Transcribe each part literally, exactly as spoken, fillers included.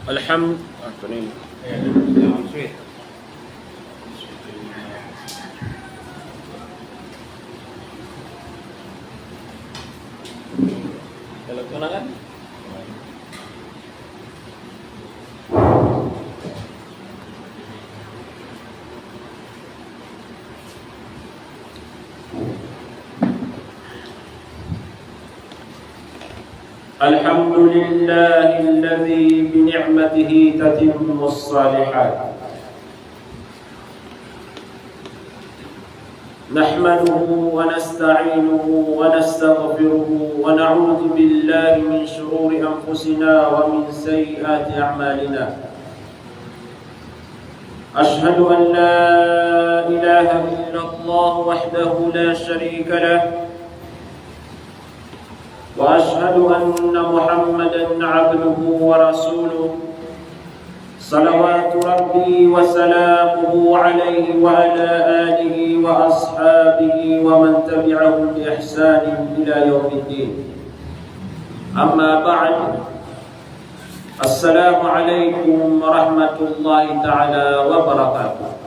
Alham-, ah, ito na yun. Dalag ko na kan? الحمد لله الذي بنعمته تتم الصالحات. نحمده ونستعينه ونستغفره ونعوذ بالله من شرور أنفسنا ومن سيئات أعمالنا. أشهد أن لا إله إلا الله وحده لا شريك له، وأشهد أن محمدا عبده ورسوله، صلوات ربي وسلامه عليه وعلى آله وأصحابه ومن تبعهم بإحسان إلى يوم الدين. أما بعد، السلام عليكم ورحمة الله تعالى وبركاته.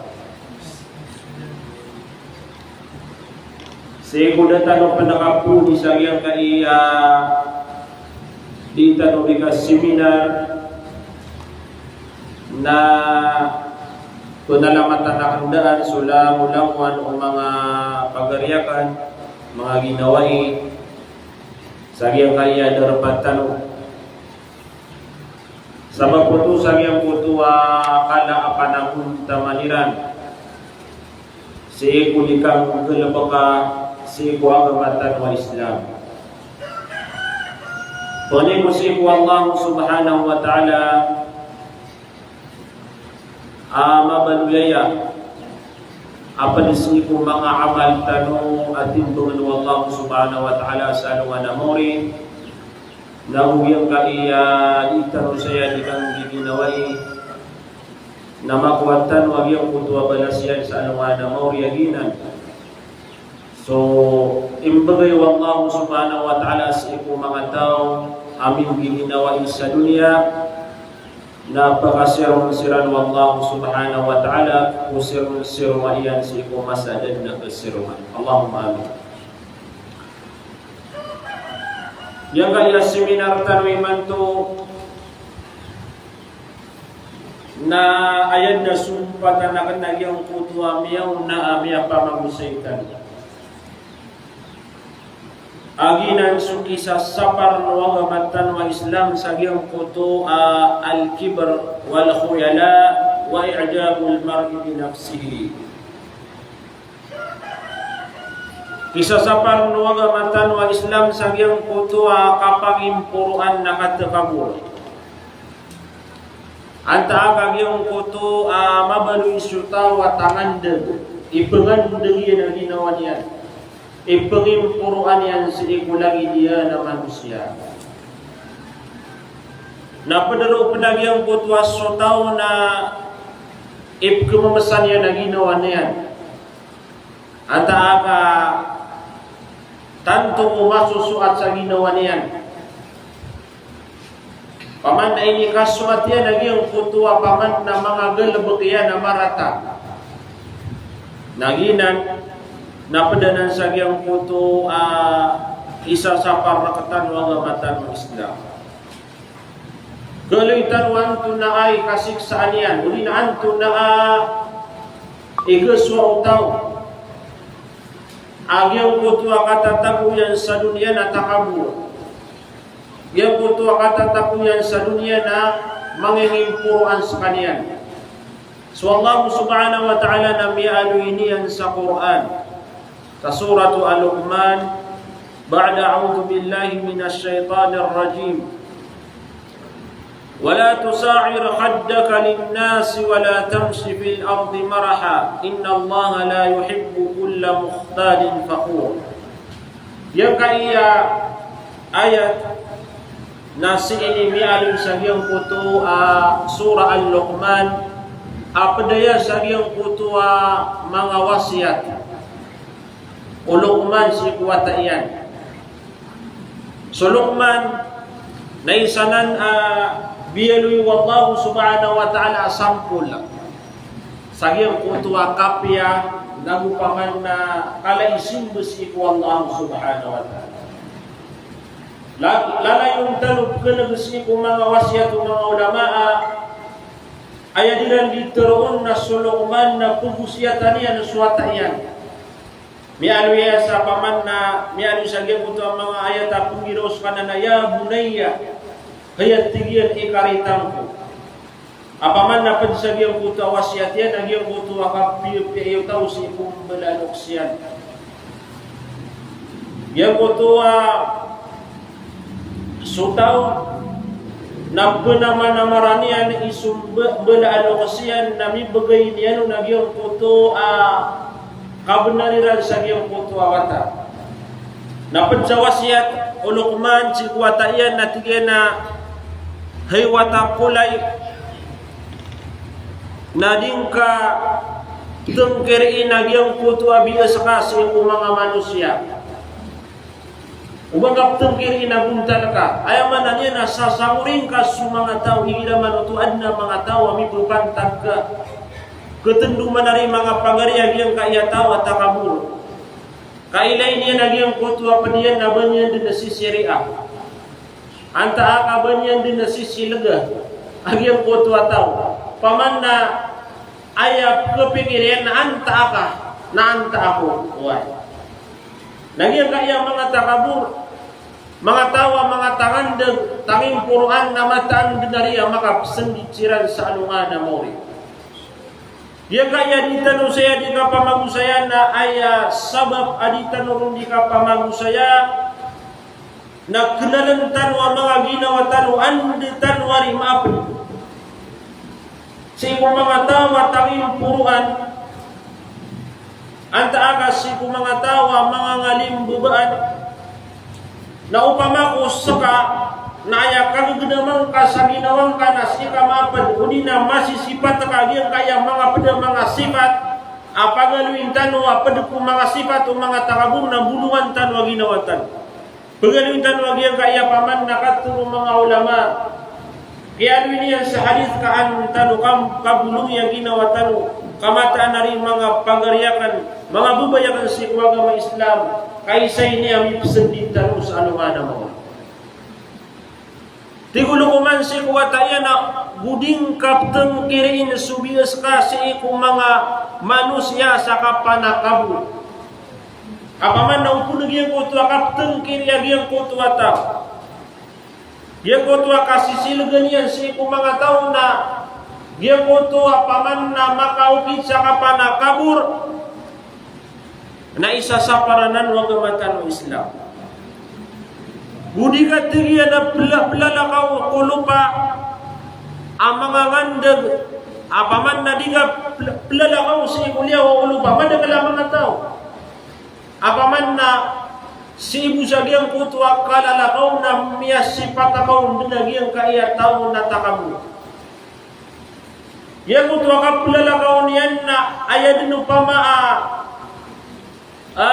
Sii ko da tano pn kaponi sa giyangkai a di tano di ka seminar na pnalamatan akn daan so langolangowan o manga pagari akn, manga ginawai, sa giyangkai a darpa tano. Sabap oto sa giyangkoto a kala a panagontaman iran sii ko di kanggalbka sii ko agama tano a Islam. Pangni ko sii ko Allah Subhanahu wa Ta'ala a mabaloy aya a pd sii ko manga amal tano a timbangn o Allah Subhanahu wa Ta'ala sa alongan a maori, na go giyangkai a di tano saya di kanggiginawai, na makowa tano a giyangkoto a balas iyan sa alongan a maori a giyanan. So imbgay o Allah Subhanahu wa Ta'ala sii ko manga taw a minggiginawai sa doniya, na pakasirongan siran o Allah Subhanahu wa Ta'ala ko sirongan iyan sii ko masa a da dn a kasirongan. Allahumma amin. Giyangkai a seminar tano imanto na aya dn a sompatan akn a giyangkoto a miyaona a miyapamagosay tano a giyanan so kisasaparn o agama tano a Islam sa giyangkoto a al-kibr wal khuyala wa i'jabul mar'i bi nafsihi. Kisasaparn o agama tano a Islam sa giyangkoto a kapangimporoan na katakabor. Antaa ka giyangkoto a mabaloy so taw a tangandg, ipngandg iyan a ginawa niyan, ipngimporoan iyan sii ko lagid iyan a manosiya. Na pd roo pn a giyangkoto a so taw na ipkmamsan iyan a ginawa niyan. Antaa ka tanto ko masosoat sa ginawa niyan. Paman na inikasoat iyan a giyangkoto a paman na manga galbk iyan a marata. Na giyanan na pd anan sa giyangkoto a isasapar rktano a agama tano a Islam. Kaloy tano antonaa i kasiksaan iyan, odi na antonaa i kasowa o taw a giyangkoto a katatago iyan sa doniya na takabor. Giyangkoto a katatago iyan sa doniya na mangingimporoan skaniyan. So Allah Subhanahu wa Ta'ala na miyaaloy niyan sa Qur'an. Sa Suratu Al-Luqman, ba'da a'udhu billahi minash shaytanir rajim. Wa la tusa'ir khaddaka lin-nasi wa la tamshi fil ardi maraha, innallaha la yuhibbu kulla mukhtalin fakhur. Giyangkai a ayat na sii ini miyaaloy sa giyangkoto a Surah Al-Luqman, a pd aya sa giyangkoto a manga wasiyat o Luqman sii ko wata iyan. So Luqman na isa nan a Piyaloy o Allah subhanahu wa ta'ala a sampol sa giyangkoto a kapiya, nago paman na kala i simba sii ko Allah subhanahu wa ta'ala. La-, lalayon tano pkhan'g sii ko manga wasiyat o manga ulama a aya diran di tharoon na so Luqman na pagosiyatan iyan so wata iyan. Miyaaloy aya sa paman na, miyaaloy sa giyangkoto a manga ayat a pnggiraw skaniyan a, "Ya bunayya," hay a tig iyan, "Ikaritang ko." A paman na pd sa giyangkoto a wasiyat iyan a giyangkoto a kapiyapiya o taw sii ko mbala a lokes iyan. Giyangkoto a so taw na pnamanamaran iyan i so mb-, mbala a lokes iyan na mibgay niyan on a giyangkoto a kabnar iran sa giyangkoto a wata. Na pd sa wasiyat o Luqman sii ko wata iyan na tig iyan a, "Hay wata ko lay, na di ngka tngkirii na giyangkoto a bias ka sii ko manga manosiya. O ba ngka ptngkirii na bontal ka." Aya maana niyan na sasamoring ka so manga taw, igira man oto adn a manga taw a mipapantag ka, katndo man ari manga pagari a giyangkaya taw a takabor. Ka ilay niyan a giyangkoto a pd iyan na ba niyan dn sisiriya. Antaa ka ba niyan dn sisiliga a giyangkoto a taw. Paman na aya pkhapikir iyan na antaa ka, na antaa ako. Oway. Na giyangkaya manga takabor, manga taw a manga tangandg, tangimporoan na mataan dn ari a makapsndit siran sa alongan a maori. Giyangkaya di tano saya di kapamagosaya na aya sabap a di tano ron di kapamagosaya na knaln tano a manga ginawa tano a anda tano ari maapn. Sii ko manga taw a tangimporoan, antaa ka sii ko manga taw a manga ngalimbabaan, na opama ko ska na aya kagagnaman ka sa ginawa ngka na sii ka maapd, odi na masisipat ka giyangkaya manga pd a manga sipat a pagaloyin tano a pd ko manga sipat o manga takabor na bolongan tano a ginawa tano. Pagaloyin tano a giyangkaya paman na katharo o manga ulama. Kiyaloy niyan sa hadith ka an tano kam-, kabolongi a ginawa tano, ka mataan ari manga pagari akn, manga babay akn sii ko agama Islam, ka isa ini a mipsndit tano sa alongan a maori. Tig o Luqman sii ko wata iyan a go di ngka ptngkiriin so bias ka sii ko manga manosiya sa kapanakabor. Ka paman na opama giyangkoto a kaptngkiri a giyangkoto a taw, giyangkoto a kasisilgan iyan sii ko manga taw na giyangkoto a paman na makaokit sa kapanakabor, na isasapar anan o agama tano a Islam. Go di ka tig iyan a pla-, plalakaw ko lopa a manga ngandg, a paman na di ka pla-, plalakaw sii ko liyawaw o lopa, madakl a manga taw. A paman na sii bo sa giyangkoto a kalalakaw na miyasipat ka on dn a giyangkaya taw na takabor. Giyangkoto a kaplalakaw niyan na aya dn opama a, a,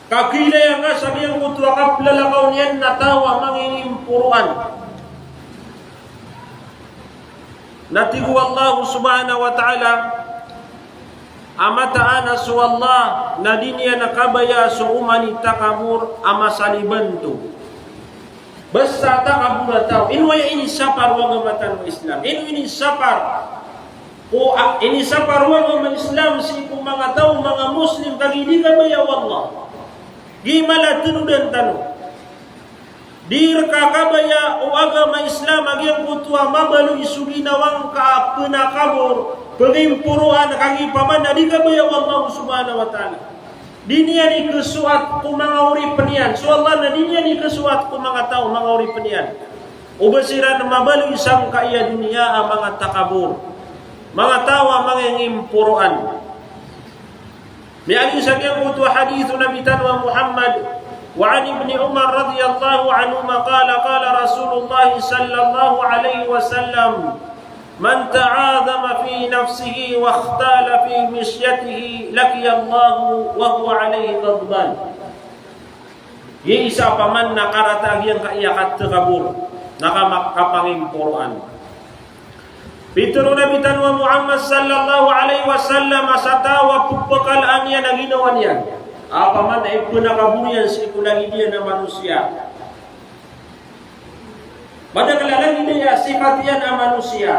kakiilaya ngka sa giyangkoto a kaplalakaw niyan na taw a mangingimporoan. Na tig o Allah subhanahu wa ta'ala, a mataan a so Allah na di niyan kabaya so oman i takabor a masalibanto. Basta takabor a taw. Ino aya inisapar o agama tano a Islam? Ino inisapar o, a, inisapar o agama Islam sii ko manga taw, manga Muslim, kagiya di kabaya o Allah. Giya mala a tanodan tano. Di rka kabaya o agama Islam a giyangkoto a mabaloy so ginawa ngka a pnakabor, pngimporoan, kagiya paman na di kabaya o Allah subhanahu wa ta'ala. Di niyan ikhasoat ko manga oripn iyan. So Allah na di niyan ikhasoat ko manga taw, manga oripn iyan, o ba siran mabaloy sangkaya doniya a manga takabor, manga taw a mangingimporoan. Miyaaloy sa giyangkoto a hadith o Nabi tano a Muhammad, wa an Ibni Umar radiyallahu anhuma qala, qala Rasulullah sallallahu alaihi wasallam, "Man ta'azama fi nafsihi wa ikhtala fi mishyatihi, laqiya Allahu wa huwa alaihi ghadban." Giya isa paman na karata a giyangkaya katakabor. na kama-, kapangimporoan. Pitharo o Nabi tano a Muhammad sallallahu alaihi wasallam a sa taw a pphakalaan iyan a ginawa niyan, opama na ipnakabor iyan sii ko lagid iyan a manosiya. Madakl a lagid iyan a sifat iyan a manosiya.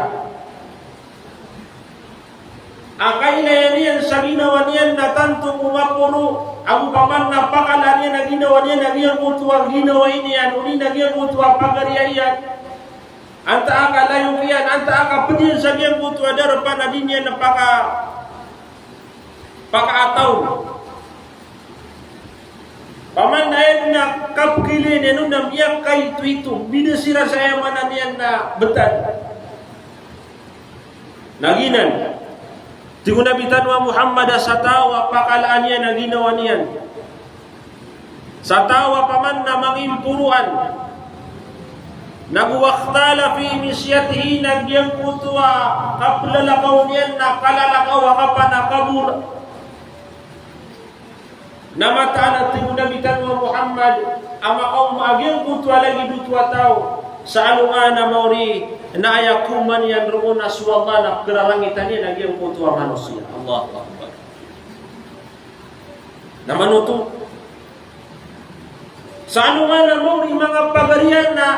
A kailaya niyan sa ginawa niyan na tanto ko maporo, ago opama na pakalaan iyan a ginawa niyan a giyangkoto a ginawa niyan, odi na giyangkoto a pagariya iyan. Antaa ka layok iyan, antaa ka pd iyan sa giyangkoto a darpa na di niyan paka-, pakaataw. Opama na aya dn a kapkhailay niyan on na miyakaito-ito, bida siran sa aya maana niyan na btad. Na giyanan, tig o Nabi tano a Muhammad a sa taw a pakalaan iyan a ginawa niyan, sa taw a opama na mangimporoan, na go wakhtala fi mishyatihi, na giyangkoto a kaplalakaw niyan na kalalakaw a kapanakabor. Na mataan a tig o Nabi tano a Muhammad a makaoma a giyangkoto a lagid oto a taw sa alongan a maori, na aya kooma niyan roo na so Allah na pkhararangitan iyan a giyangkoto a manosiya. Allahu Akbar. Na manoto sa alongan a maori, manga pagariya, na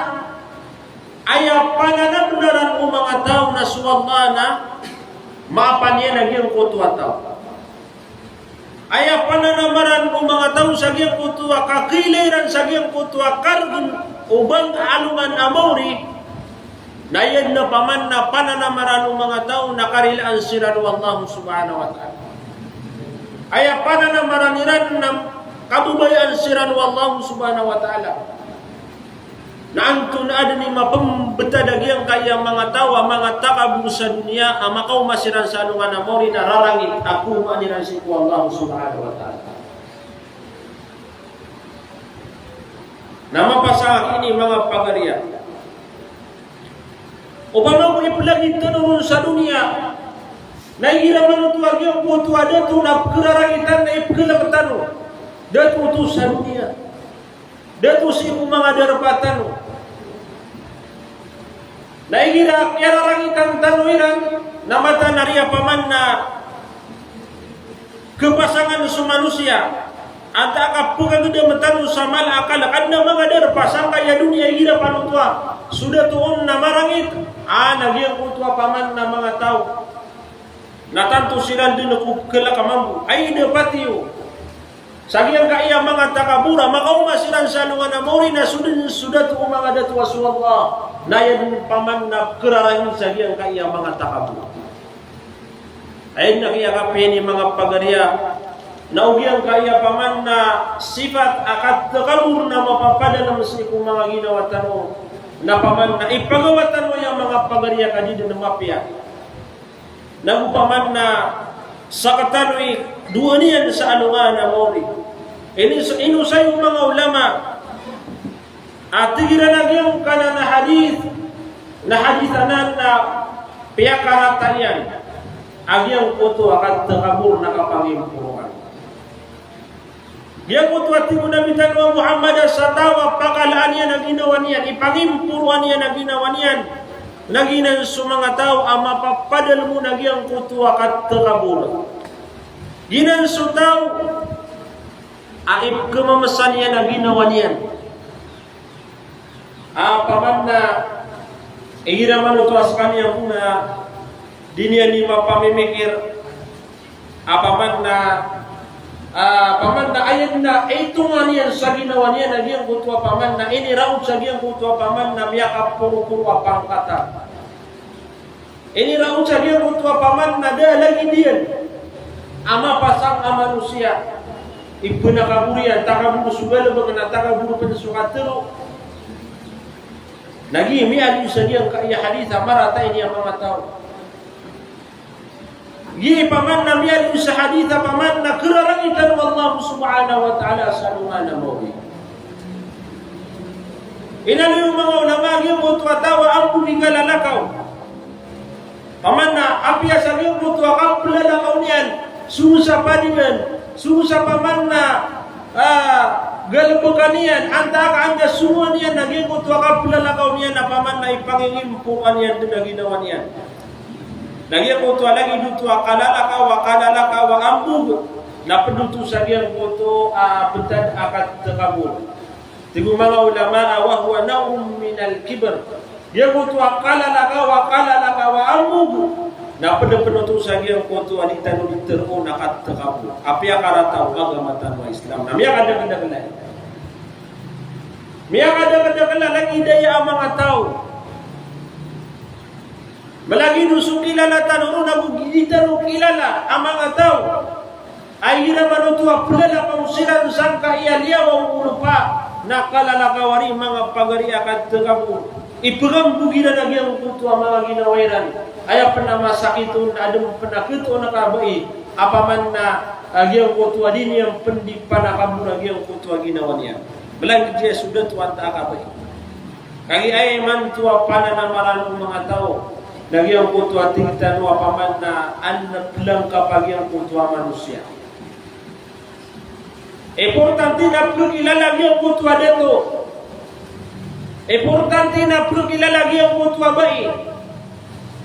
aya pananamaran o manga taw na so Allah na maapa niyan a giyangkoto a taw. Aya pananamaran o manga taw sa giyangkoto a kakailay iran sa giyangkoto a kargn o bangka alongan a maori, na aya dn a opama na pananamaran o manga taw na karilaan siran o Allah subhanahu wa ta'ala. Aya pananamaran iran na kababayaan siran o Allah subhanahu wa ta'ala. Na antonaa dn i mapmbtad a giyangkaya manga taw a manga takabor sa doniya a makaoma siran sa alongan a maori na rarangit a kooma iran sii ko Allah subhanahu wa ta'ala. Na mapasang a ini manga pagariya. Opama ko iplagid tano ron sa doniya, na igira manoto a giyangkoto a dato na pkhararangitan na ipkhalk tano. Dato oto sa doniya. Dato sii ko manga darpa tano. Na igira kiyararangitan tano iran, na mataan a ri opama na khapasangan so manosiya, antaa ka pkhagdam tano sa mala a kalk, adn a manga darpa sangkaya doniya igira panotoa so dato on na marangit, a na giyangkoto a opama na manga taw na tanto siran dn ko pkhalk mambo. Ay, da patiyo. Sa giyangkaya manga takabor a makaoma siran sa alongan a maori na so dn so dato o manga dato a so Allah. Na aya dn opama na pkhararangit sa giyangkaya manga takabor. Aya dn a kiyakapiya ini manga pagariya. Na o giyangkaya opama na sifat a katakabor na mapapadalm sii ko manga ginawa tano. Na opama na ipagawa tano aya manga pagariya ka di dn mapiya. Na go opama na sktano i dowa niyan sa alongan a maori. Ini s-, inosay o manga ulama a tig iran a giyangkanan a hadith, na hadith anan na piyakarata iyan a giyangkoto a katakabor na kapangimporoan. Giyangkoto a tig o Nabi tano a Muhammad a sa taw a pakalaan iyan a ginawa niyan, ipangimporoan iyan a ginawa niyan, na giyanan so manga taw a mapapadalm on a giyangkoto a katakabor. Giyanan so taw a ipkhamamsan iyan a ginawa niyan. A, opama na igira manoto a skaniyan ko na di niyan i mapamimikir, a, opama na, a, opama na aya dn a itongan iyan sa ginawa niyan a giyangkoto a opama na iniraot sa giyangkoto a opama na miyakaporoporo a pangkatan. Iniraot sa giyangkoto a opama na da a lagid iyan a mapasang a manosiya. Ipnakabor iyan, takabor so galbk na takabor pn so katharo. Na giya miyaaloy sa giyangkaya hadith a marata ini a manga taw. Giya opama na miyaaloy sa hadith a opama na khararangitan o Allah subhanahu wa ta'ala sa alongan a maori. Inaloy o manga ulama a giyangkoto a taw a ambo di kalalakaw. Opama na apiya sa giyangkoto a kaplalakaw niyan, sogo sa padigan, sogo sa opama na, a, galbkan iyan, antaa ka anda sogo niyan a giyangkoto a kaplalakaw niyan a pangingimpoan iyan dn a ginawa niyan. Na giyangkoto a lagid oto a kalalakaw a kalalakaw a ambog, na pd oto sa giyangkoto a btad a katakabor. Tig o manga ulama a wa huwa naw'un minal kibr. Giyangkoto a kalalakaw a kalalakaw a ambog, na pd pn oto sa giyangkoto a di tano di tharoon a katakabor. Apiya karata o agama tano a Islam. Na miyakadakdakl a, miyakadakdakl a lagid aya a manga taw. Malagid o so kilala tano ron ago di tano kilala a manga taw. Ay igira man oto a plalakaw siran sangkai a liyawaw o lopa, na kalalakaw ari manga pagari a katakabor. Ipagambog iran a giyangkoto a manga ginawa iran. Aya pn a masakit on, adn pn a khatoon a kabai, apaman na, a giyangkoto a di niyan pn di panakabor a giyangkoto a ginawa niyan. Malagid iyan so dato antaa a kabai. Kagiya aya imanto a pananamaran o manga taw, na giyangkoto a tig tano apaman na an plangkap a giyangkoto a manosiya. Importante na pkilala giyangkoto a dato. Importante na pkilala giyangkoto a bai.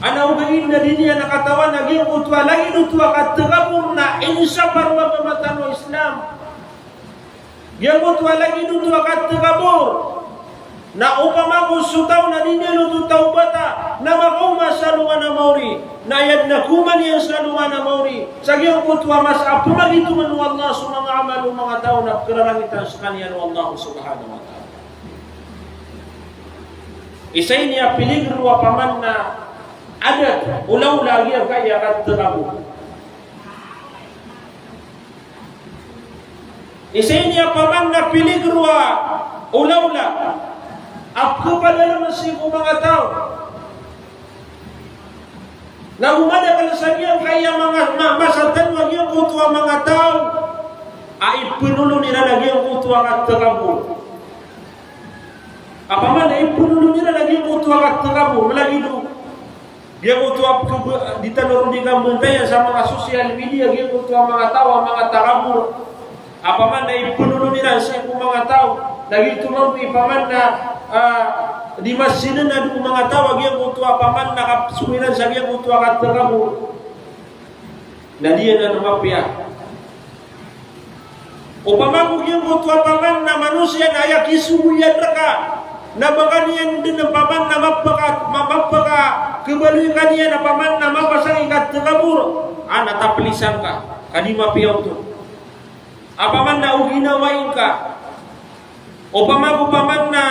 Ana ogaid na di niyan katawan a giyangkoto a lagid oto a katakabor na inisapar o agama tano a Islam. Giyangkoto a lagid oto a katakabor. Na opama ko so taw na di niyan oto tawbata, na makaoma sa alongan a maori. Na aya dn a kaoma niyan sa alongan a maori, sa giyangkoto a masa a pmagitongan o Allah so manga amal o manga taw na pkhararangitan skaniyan o Allah subhanahu wa ta'ala. Isa ini a peligro apaman na adat, olaola a giyangkaya katakabor. Isa ini apaman na peligro a olaola a pkhapadalm sii ko manga taw. Na go madakl sa giyangkaya manga, ma-, masa tano a giyangkoto a manga taw a ipnolon iran a giyangkoto a katakabor. Apaman na ipnolon iran a giyangkoto a katakabor, malagid o giyangkoto a pkb-, di tano ron di kambantaya sa manga social media, giyangkoto a manga taw a manga takabor. Apaman na ipnolon iran sii ko manga taw, na giyoto mambo i paman na, ah, di masinanad o manga taw a giyangkoto apaman na kapsoy iran sa giyangkoto a katakabor. Na di iyan mapiya. Opama ko giyangkoto apaman na manosiya na aya kisogo iyan rka, na ba ka niyan dn apaman na mapaka-, ma-, mapakakhabaloy ka niyan apaman na mapasang i katakabor, a na taplisan ka, ka di mapiya oto. Apaman na o ginawai ngka. Opama ko paman na,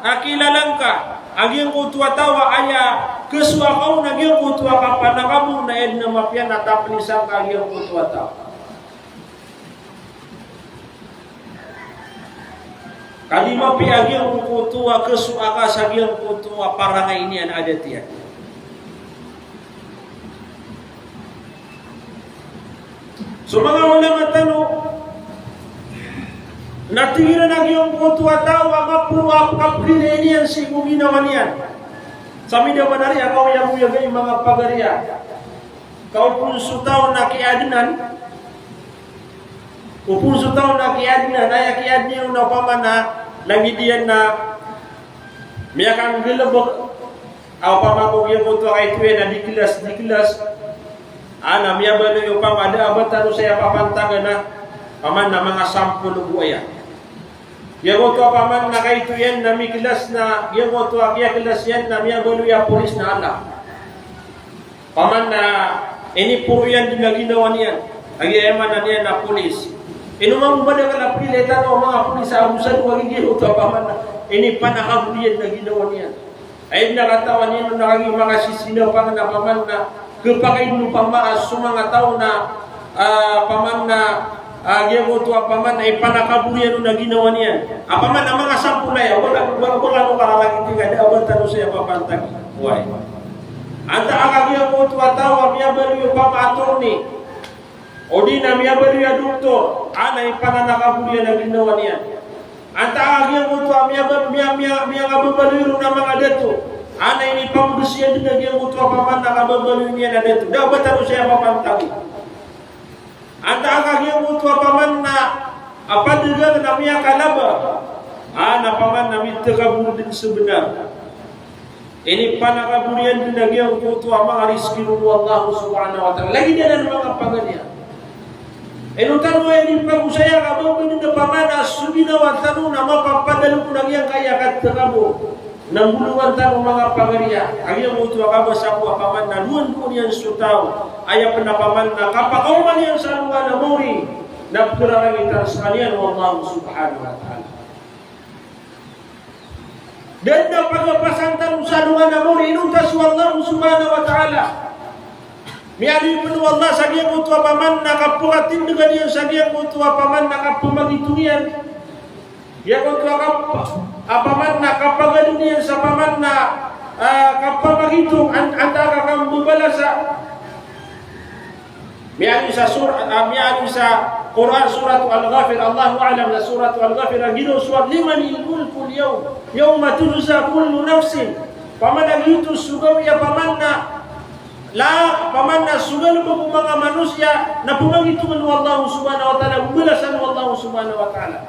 a, kilala ngka a giyangkoto a taw a aya khasowa ka on a giyangkoto a kapanakabor na aya dn a mapiya na taplisan ka a giyangkoto a taw. Ka di mapiya a giyangkoto a khasowa ka sa giyangkoto a parangay niyan a adat iyan. So manga ulama tano na tig iran a giyangkoto a taw a maporo a kapkhailay niyan sii ko ginawa niyan. Sa mida manari a kaoyagoyag i manga pagari a, ka opama so taw na kiadnan, opama so taw na kiadnan, aya kiadn iyan on na opama na lagid iyan na miyakanggalbk, a opama ko giyangkoto a kaito iyan na di klas, di klas. Ana miyabaloy opama da a ba tano saya papantagan a, paman na manga sampolo bo aya. Giyangkoto a paman na kaito iyan na miklas na, giyangkoto a kiyaklas iyan na miyabaloy a polis na ala. Paman na iniporo iyan dn a ginawa niyan. Kagiya aya maana niyan na polis. Ino mambo madakl a pkhailay tano a manga polis a ago sa dowa giyangkoto a paman na inipanakabor iyan a ginawa niyan. Aya dn a katawan iyan on na kagiya manga sisina paman na paman na khapakay dn opama a so manga taw na, ah, paman na, ah, giyangkoto a paman na ipanakabor iyan on a ginawa niyan. A paman na manga sampolo aya, wala, wala, wala kano kararangiti ka da a ba tano saya papantagi. Oway. Antaa ka giyangkoto a taw a miyabaloy opama a attorney. O di na miyabaloy a doktor, ana ipananakabor iyan a ginawa niyan. Antaa ka giyangkoto a miyaba-, miya-, miya-, miyangababaloy ron a manga dato, ana inipamgos iyan dn a giyangkoto a paman na kababaloy niyan a dato. Da a ba tano saya papantagi. Antaa ka giyangkoto a paman na a padagang na miyakalaba, ana paman na mitakabor dn sabnar. Inipanakabor iyan dn a giyangkoto a manga rizki o Allah subhanahu wa ta'ala. Lagid anan a manga pagari. Ino tano aya inipagosaya ka ba o ba dn a pamana so ginawa tano na mapapadalm on a giyangkaya katakabor. Na ngolawla tano manga pagari a giyangkoto a kabasa ko a paman na dowandowa niyan so taw a aya pn a paman na kapakaoma niyan sa alongan a mawri na pkhararangitan skaniyan o Allah subhanahu wa ta'ala. Da dn a pagapasan tano sa alongan a mawri inonta so Allah subhanahu wa ta'ala. Miyaaloy pn o Allah sa giyangkoto a paman na kapakatindgan iyan sa giyangkoto a paman na kapamagitong iyan. Giyangkoto a kap-, a paman na kapagadon iyan sa paman na, ah, kapamagitong an-, antaa ka kambabalasa. Miyaaloy sa sur-, ah, miyaaloy sa Qur'an, Surat Al-Ghafir, Allahu a'lam, na Surat Al-Ghafir, a ginawa so limanil mulkul yawm, yawma tujza kullu nafsin. Paman a giyoto so gawii a paman na la-, paman na so galbk o manga manosiya na pamagitong o Allah subhanahu wa ta'ala, balasan o Allah subhanahu wa ta'ala.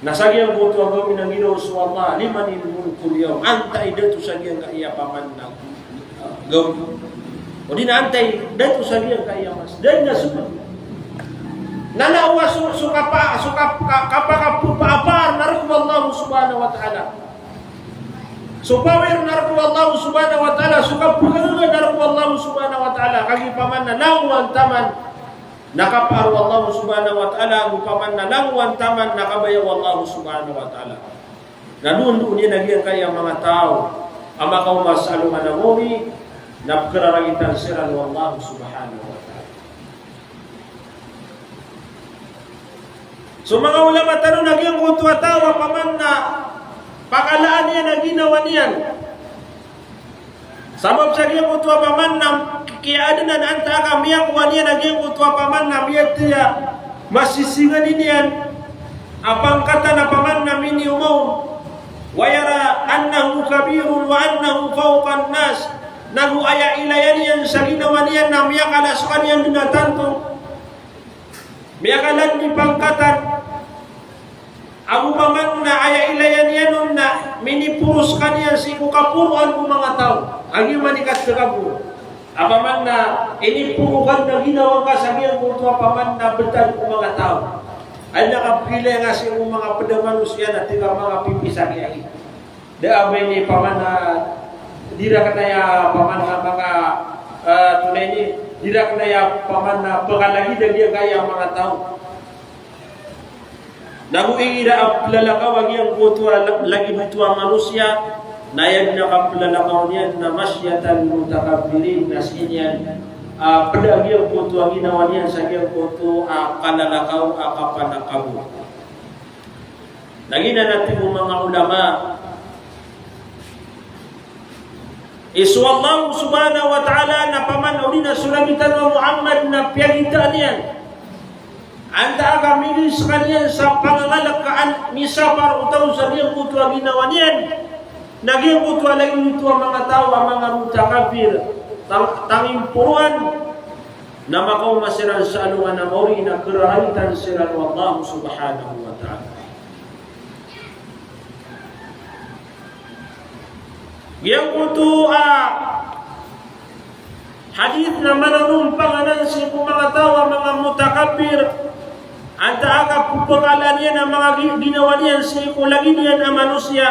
Na sa giyangkoto a gawii na ginawa so Allah, limanil mulkul yawm, antaa i dato sa giyangkaya paman na, ah, gawii. Odi na antaa i dato sa giyangkaya mas. Da dn a so, na na owa so, so kapa-, so kap-, ka-, kapakapaapar na rk o Allah subhanahu wa ta'ala. So power na rk o Allah subhanahu wa ta'ala, so kapagaga na rk o Allah subhanahu wa ta'ala, kagiya paman na langowan taman na kapaar o Allah subhanahu wa ta'ala, ago paman na langowan taman na kabaya o Allah subhanahu wa ta'ala. Na doondoon iyan a giyangkaya manga taw a makaoma sa alongan a mawri na pkhararangitan siran o Allah subhanahu wa ta'ala. So manga ulama tano na giyangkoto a taw a paman na pakalaan iyan a ginawa niyan. Sabap sa giyangkoto a paman na kiyaadnan antaa ka miyakowa niyan a giyangkoto a paman na miyathay a masisinganin iyan a pangkatan a paman na miniyoma on. Wa yara annahu kabirun wa annahu fawqan nas. Nago aya ilaya niyan sa ginawa niyan na miyakala skaniyan dn a tanto. Miyakala dn i pangkatan. Ago paman na aya ilaya niyan on na miniporo skaniyan sii ko kaporoan ko manga taw. Ago giya man i katakabor. A paman na iniporo ka dn a ginawa ngka sa giyangkoto a paman na btad ko manga taw. Adn a kapkhailaya ngka sii ko manga pd a manosiya na tig ka manga pipiya sa giyai. Da a ba ini paman na di rakn aya paman na manga, ah, tonaa ini, di rakn aya paman na pkalagid a giyangkaya manga taw. Nago igira a plalakaw a giyangkoto a la-, lagid oto a manosiya, na aya dn a kaplalakaw niyan na mashyatal mutakabbirin, na sii niyan, ah, pd a giyangkoto a ginawa niyan sa giyangkoto a kalalakaw a kapanakabor. Lagid anan a tig o manga ulama, i so Allah subhanahu wa ta'ala na paman odi na so Nabi tano a Muhammad na piyagitaan iyan. Antaa ka migay skaniyan sa pangangalk ka an misabar o taw sa giyangkoto a ginawa niyan, na giyangkoto a lagid oto a manga taw a manga mutakabbir, tang-, tangimporoan, na makaoma siran sa alongan a mawri na khararangitan siran o Allah subhanahu wa ta'ala. Giyangkoto a hadith na manonompang anan sii ko manga taw a manga mutakabbir, antaa ka pphakalaan iyan a manga gi-, ginawa niyan sii ko lagid iyan a manosiya.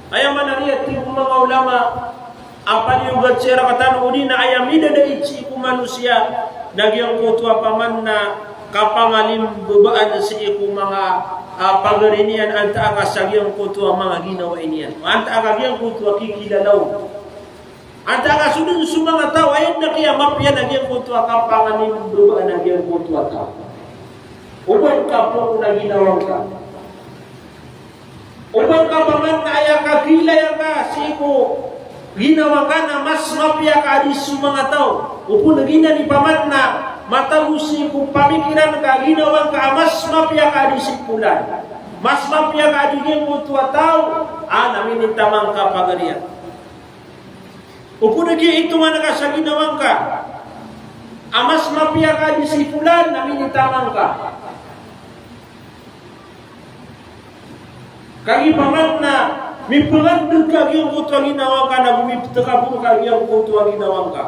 Aya maana niyan, tig o manga ulama, a paliyogat sii rktano odi na aya midadait sii ko manosiya na giyangkoto a paman na kapangalimbabaan sii ko manga, ah, pagari niyan, antaa ka sa giyangkoto a manga ginawai niyan. Antaa ka giyangkoto a kikilala on. Antaa ka so dn so manga taw a aya dn a kiyamap iyan a giyangkoto a kapangalimbabaan a giyangkoto a taw. O ba ngka pn a ginawa ngka. O ba ngka paman na aya kakilaya ngka sii ko ginawa ngka na mas mapiya ka a di so manga taw. O pn giyanan i paman na matago sii ko pamikiran ka a ginawa ngka a mas mapiya ka a di si Polan. Mas mapiya ka a di giyangkoto a taw, a na minitaman ka pagariya. O pn giya itongan ka sa ginawa ngka a mas mapiya ka a di si Polan, na minitaman ka. Kagiya paman na Mipangandeg ka giyangkoto a ginawa ngka, na go miptakabur ka giyangkoto a ginawa ngka.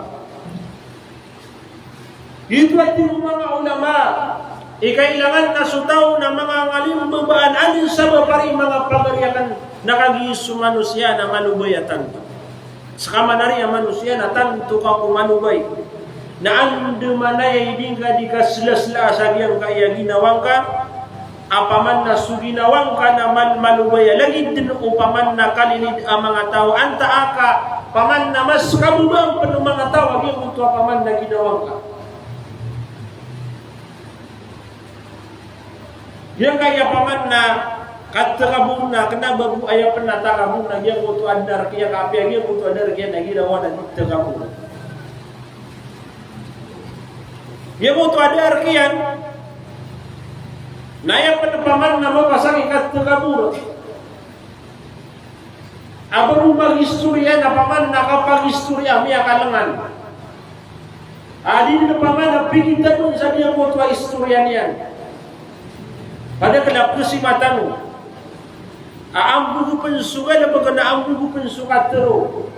Giyoto a tig o manga ulama, i kailangan na so taw na manga ngalimbabaan, aden sabap ari manga pagari akn, na kagiya so manosiya na malobay a tanto. Seka man ari a manosiya na tanto ka ko malobay. Na andamanaya i di ngka di kaselasela sa giyangkaya ginawa ngka, opama na so ginawa ngka na mal-, malobay a lagid den opama na kalilid a manga taw, antaa ka opama na mas kababaan pen o manga taw a giyangkoto opama na ginawa ngka. Giyangkaya opama na katakabur na, kena ba bo aya pen a takabur na giyangkoto a darek iyan, ka apiya giyangkoto a darek iyan na giraw a di takabur. Giyangkoto a darek iyan na aya pen opama na mapasang i katakabur. A ba bo mag-istoriya na opama na kapagistoriya a miyakalengan. A di den opama na pigitagon sa giyangkoto a istoriya niyan. Padakel a pesimatano. A ambogo pen so galebek na ambogo pen so katero.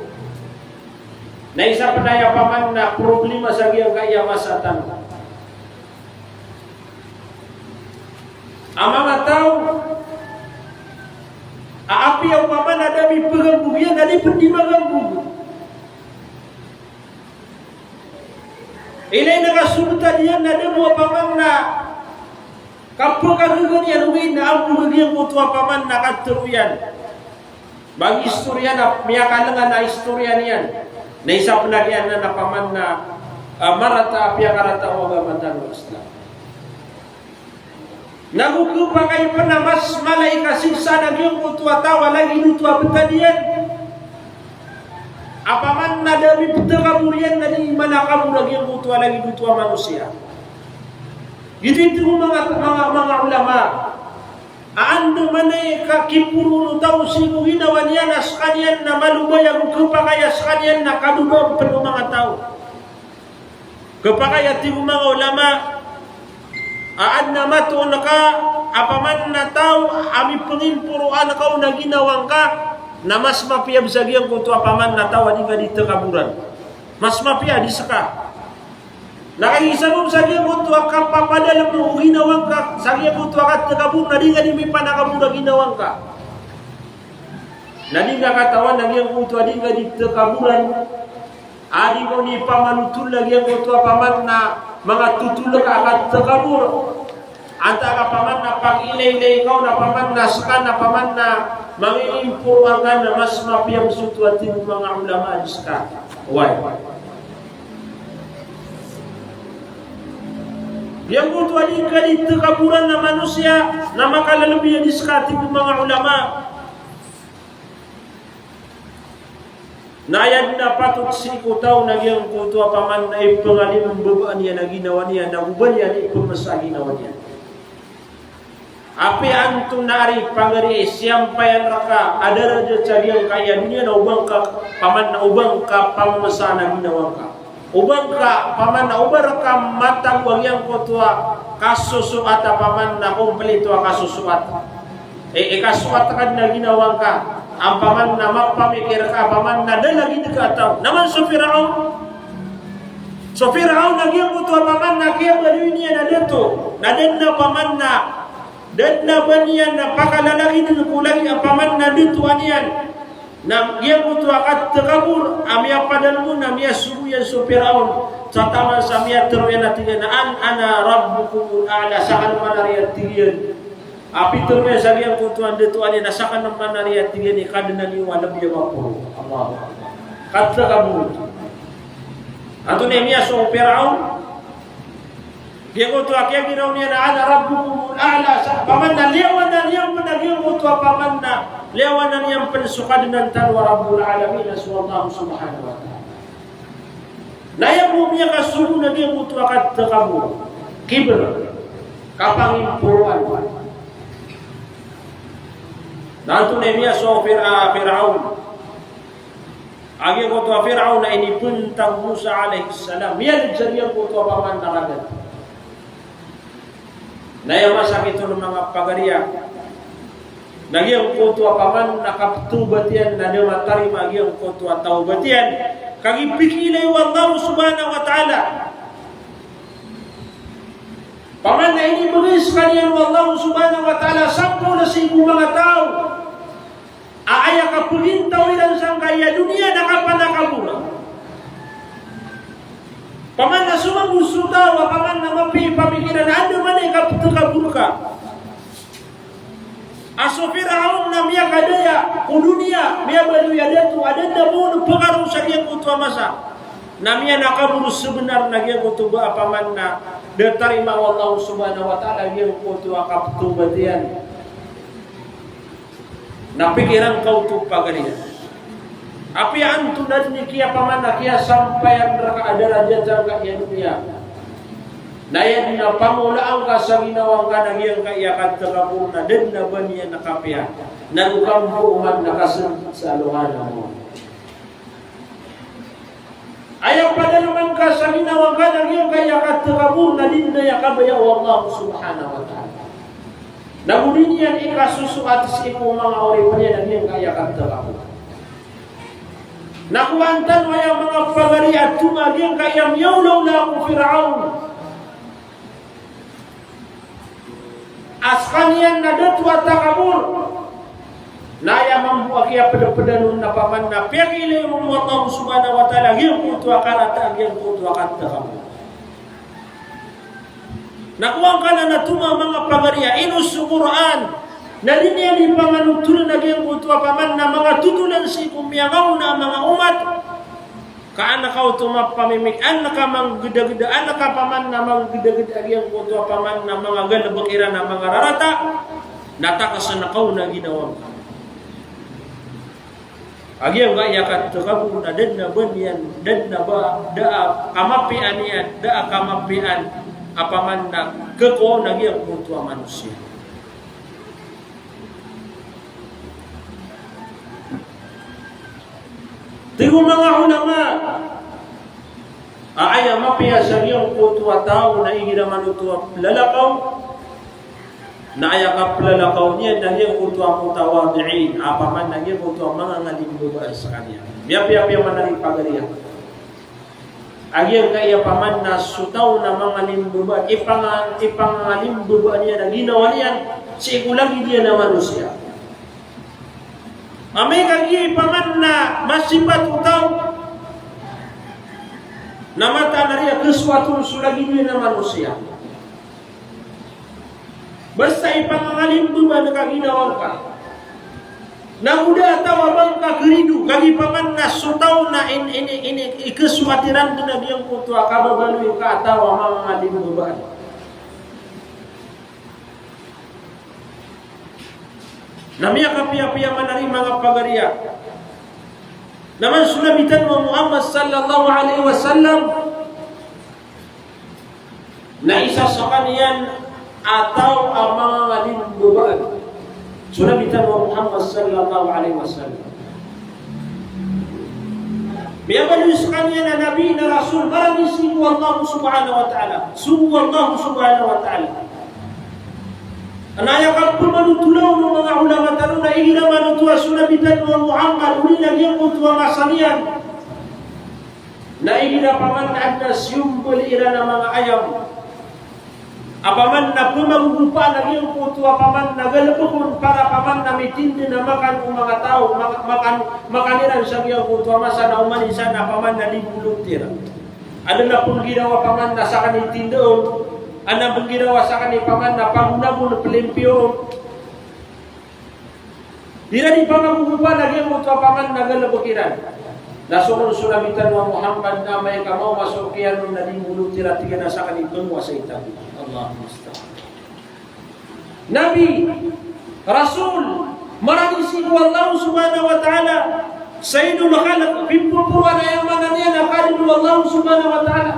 Na isa pen aya opama na problema sa giyangkaya masa tano. A manga taw a apiya opama na da mipegambog iyan, na di pen di magambog. Ilay na kasogotan iyan na da bo opama na kapekagaga niyan, ogaid na ambogo giyangkoto opama na katero iyan. Mag-istoriya na miyakalengan a istoriya niyan. Na isa pen a giyanan na opama na, ah, marata a piyakarata o agama tano a Islam. Na go kepakay pen a mas mala i kasiksaan a giyangkoto a taw a lagid oto a betad iyan. Opama na da miptakabur iyan na di manakabur a giyangkoto a lagid oto a manosiya. Giyoto i tig o manga, manga, manga ulama. A andamanaya i kakiporoon o taw sii ko ginawa niyan a sekaniyan na malobay ago kepakay a sekaniyan na kadobaan pen o manga taw. Kepakay a tig o manga ulama, a aden a matoon ka, opama na taw a mipengimporoan ka on a ginawa ngka, na mas mapiya bo sa giyangkoto opama na taw a di ngka di tekaboran. Mas mapiya di seka. Na kagiya sabap sa giyangkoto a kapapadalem o ginawa ngka, sa giyangkoto a katekabor, na di ngka di mipanakabor a ginawa ngka. Na di ngka katawan a giyangkoto a di ngka di tekaboran. A di ngka on ipamanotol a giyangkoto a opama na manga totol ka a katekabor. Antaa ka opama na pagilaylay ka on a opama na seka na opama na mangiimporo angka na mas mapiya bo soto a tig o manga ulama a di seka. Oway. Giyangkoto a di ngka di tekaboran a manosiya na makalelebi a di seka a tig o manga ulama. Na aya den a patot sii ko taw na giyangkoto a opama na ipengalim mbabaan iyan a ginawa niyan, na go ba niyan ipemesa a ginawa niyan. Apiya antonaa ari pagari i siyampayan reka a darajat sa giyangkaya doniya na o ba ngka opama na o ba ngka pamemesaan a ginawa ngka. O ba ngka opama na o ba reka matago a giyangkoto a kasosoat a opama na kompleto a kasosoat. E, e, kasosoat ka den a ginawa ngka, opama na mapamikir ka, opama na da lagid ka a taw. Na man so Firaon. So Firaon a giyangkoto a opama na kiyabaloy niyan a dato. Na da den a opama na, da den a ba niyan na pakalalagiden ko lagid a opama na datoan iyan. Na giyangkoto a katekabor a miyapadalem on a miyasogo iyan so Firaon, sa taman sa miyatero iyan a tig iyan a, "An-, ana rabbukumul a'la," saken man ari a tig iyan. A pitero iyan sa giyangkoto a datoan iyan a saken man ari a tig iyan i Kadnan iyo a lebi a maporo. Allahu Akbar. Katekabor. Antonaa i miyasowa o Firaon? Giyangkoto a kiyagiraw niyan a, "Ana rabbukumul a'la," sa, opama na liyawanan iyan pen a giyangkoto a opama na liyawanan iyan pen so Kadnan tano a Rabbul Alamin a so Allah Subhanahu wa Ta'ala. Na aya bo miyakasogo na giyangkoto a katekabor, kibr, kapangimporoan. Na antonaa i miyasowa o Fir-, a, Firaon? A giyangkoto a Firaon na inibentang o Musa alayhis salam. Miyaled sa giyangkoto a opama na ragat. Na aya masakit on manga pagari a, Na giyangkoto a paman na kapthawbat iyan na da matarima giyangkoto a tawbat iyan. Kagiya pikiilay o Allah subhanahu wa ta'ala. Paman na inibgay skaniyan o Allah subhanahu wa ta'ala sampolo sii ko manga taw a aya kapagintaw iran sangkai a doniya na kapanakabor. Paman na so mambo so taw a paman na mapiya i pamikiran a andamanaya i kapthakabor ka. A so Firaun na miyakadaya ko doniya, miyabaloy a dato, a da dn a ba on pkaro sa giyangkoto a masa. Na miyanakabor sabnar na giyangkoto ba a paman na da tarima o Allah subhanahu wa ta'ala giyangkoto a kapthawbat iyan. Na pikiran ka oto pagariya. Apiya antonaa dn i kiyapaman a kiyasampayan rka a darajat angkaya doniya. Na aya dn a pangolaan ka sa ginawa ngka na giyangkaya kathakabor na da dn a ba niyan kapiya. Na roo ka mbo oman na kasnd sa alongan a mawri. Aya padalman ka sa ginawa ngka na giyangkaya kathakabor na di dn aya kabaya o Allah subhanahu wa ta'ala. Na go di niyan ikasosoat sii ko manga oripn iyan a giyangkaya kathakabor. Na kowan tano aya manga pagari a tonga a giyangkaya miyaolaola ko Firaun. A skaniyan na dato a takabor. Na aya mambo a kiyapdpdan on na paman na piyakiilay on o Allah subhanahu wa ta'ala giyangkoto a karata a giyangkoto a kathakabor. Na kowan ka na na tonga a manga pagari a ino so Qur'an na di niyan di paman otolan a giyangkoto a paman na manga totolan sii ko miyangaona a manga omat. Ka an ka oto mapamimik, an ka manggdagda, an ka paman na manggdagda a giyangkoto a paman na manga galbk iran a manga rarata, na takasn ka on a ginawa ngka. A giyangkaya kathakabor na da dn a ba niyan, da dn a ba, da a kamapiyaan iyan, da a kamapiyaan a paman na khakowa on a giyangkoto a manosiya. Tig o manga ulama a aya mapiya sa giyangkoto a taw na igira man oto a plalakaw, na aya kaplalakaw niyan na giyangkoto a mutawadi'in, a paman na giyangkoto a manga ngalimbabaan skaniyan. Miyapiyapiya man a di pagariya. A giyangkaya paman na so taw na manga limbabaan, ipanga-, ipangalimbabaan iyan a ginawa niyan sii ko lagid iyan a manosiya. Amay ka giya paman na masipat o taw na mataan a riya khasoat on so lagid iyan a manosiya. Basta ipangalimbabaan ka ginawa ngka. Na go da a taw a ba ngka karido, kagiya paman na so taw na in-, in-, in-, ikhasoat iran dn a giyangkoto a kababaloy ka a taw a mangalimbabaan. Na miyakapiyapiya man a di manga pagariya. Na man so Nabi tano a Muhammad sallallahu alaihi wasallam na isa skaniyan a taw a mangalimbabaan. So Nabi tano a Muhammad sallallahu alaihi wasallam. Miyabaloy skaniyan a nabi na rasul, marani sii ko Allah subhanahu wa ta'ala. Sii ko Allah subhanahu wa ta'ala. Na aya kapmanothol o manga ulama tano na igira man oto a so Nabi tano a Muhammad, odi na giyangkoto a masa niyan. Na igira paman na adn a siyombal iran a manga ayam. A paman na pmagogopaan a giyangkoto a paman na galbk on para paman na mitindg na makan o manga taw, mak-, makan, makan iran sa giyangkoto a masa na oman i san a paman na di bolot iran. Adn a pnggirawa paman na sakn i tindg on, adn a pnggirawa sakn i paman na pagonagon, plimpiyo on. Di iran di pamagogopan a giyangkoto a paman na galbk iran. Na so kon so Nabi tano a Muhammad na amay ka maoma so kiyanon na di bolot iran, tig iyan a sakn i pngowa sa itago. Allahul musta'an. Nabi, rasul, marani sii ko Allah subhanahu wa ta'ala, sayyidul khalq, pipoporo a aya maana niyan a karido o Allah subhanahu wa ta'ala.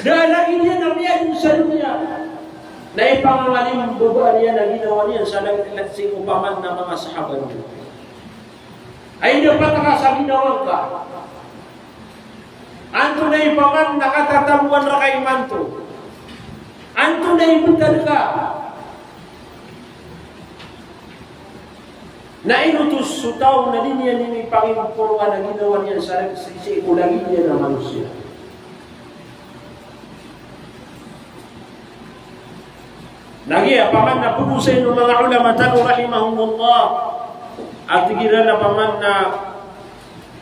Da a lagid iyan a miyadn sa doniya. Na ipangalimbabaan iyan a ginawa niyan sa lagid sii ko paman a manga sahaba niyan. Ay, dapat ka sa ginawa ngka. Antonaa i paman a katatagoan rka imanto? Antonaa i btad ka? Na ino oto so taw na di niyan inipangimporoan a ginawa niyan sa sii ko lagid iyan a manosiya. Na giya paman na pagosay o manga ulama tano rahimahumullah, a tig iran a paman na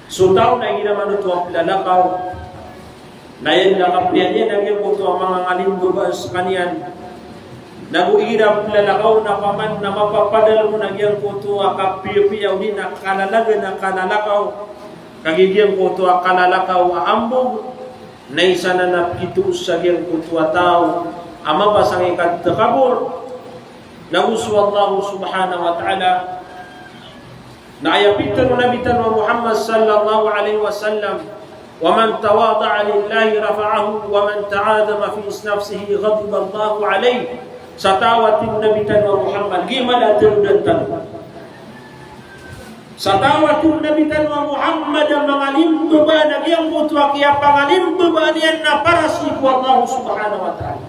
so taw na igira man oto a plalakaw, na aya na kapiya niyan a giyangkoto a manga ngalimbabaan skaniyan. Nago igira plalakaw na paman na mapapadalm on a giyangkoto a kapiyapiya odi na kalalagan a kalalakaw. Kagiya giyangkoto a kalalakaw a ambog na isa nan a pkitoos sa giyangkoto a taw a mapasang i katakabor. Nago so Allah subhanahu wa ta'ala, na aya pitharo o Nabi tano a Muhammad sallallahu alaihi wasallam, "Wa man tawada'a lillahi rafa'ahu, wa man ta'adhama fi nafsihi ghadiba Allahu alaihi." Sa taw a tig o Nabi tano a Muhammad, giya mala a tharoon tano. Sa taw a tig o Nabi tano a Muhammad a mangalimbabaan a giyangkoto a kiyapangalimbabaan iyan na para sii ko Allah subhanahu wa ta'ala.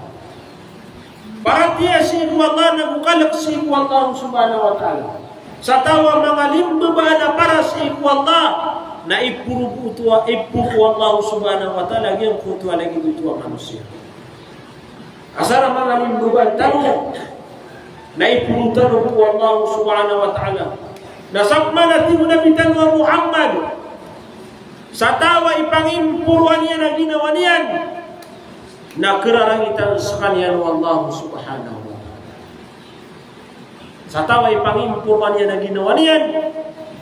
Paratiyaya sii ko Allah, nago kalk sii ko Allah subhanahu wa ta'ala. Sa taw a mangalimbabaan a para sii ko Allah, na iporo oto a, iporo o Allah subhanahu wa ta'ala giyangkoto a lagid oto a manosiya. Asar a mangalimbabaan tano, na iporo tano ko Allah subhanahu wa ta'ala. Na sabap man a tig o Nabi tano a Muhammad, sa taw a ipangimporoan iyan a ginawa niyan, na kararangitan skaniyan o Allah subhanahu wa ta'ala. Sa taw a ipangimporoan iyan a ginawa niyan,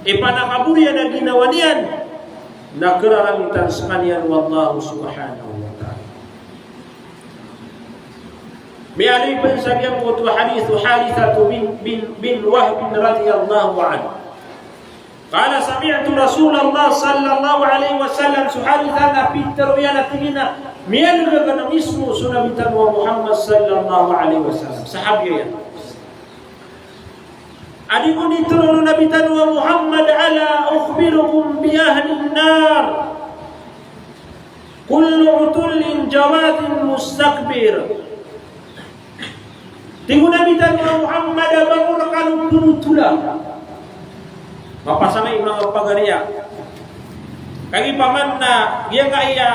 ipanakabor iyan a ginawa niyan, na kararangitan skaniyan o Allah subhanahu wa ta'ala. Miyaaloy pn sa giyangkoto a hadith o Harithah bin, bin, bin Wahb radiyallahu anhu. Qala, "Sami'tu Rasulallah sallallahu alaihi wasallam," so Harithah na pitharo iyan a tig iyan a miyan'g akn a mismo so Nabi tano a Muhammad sallallahu alaihi wasallam. Sahabi iyan. A di ko nitharo o Nabi tano a Muhammad, "Ala ukhbirukum bi ahlin nar? Kullu utullin jawadin mustakbir." Tig o Nabi tano a Muhammad a ba ko rkano pnotola. Mapasang i manga pagari a. Kagiya paman na giyangkaya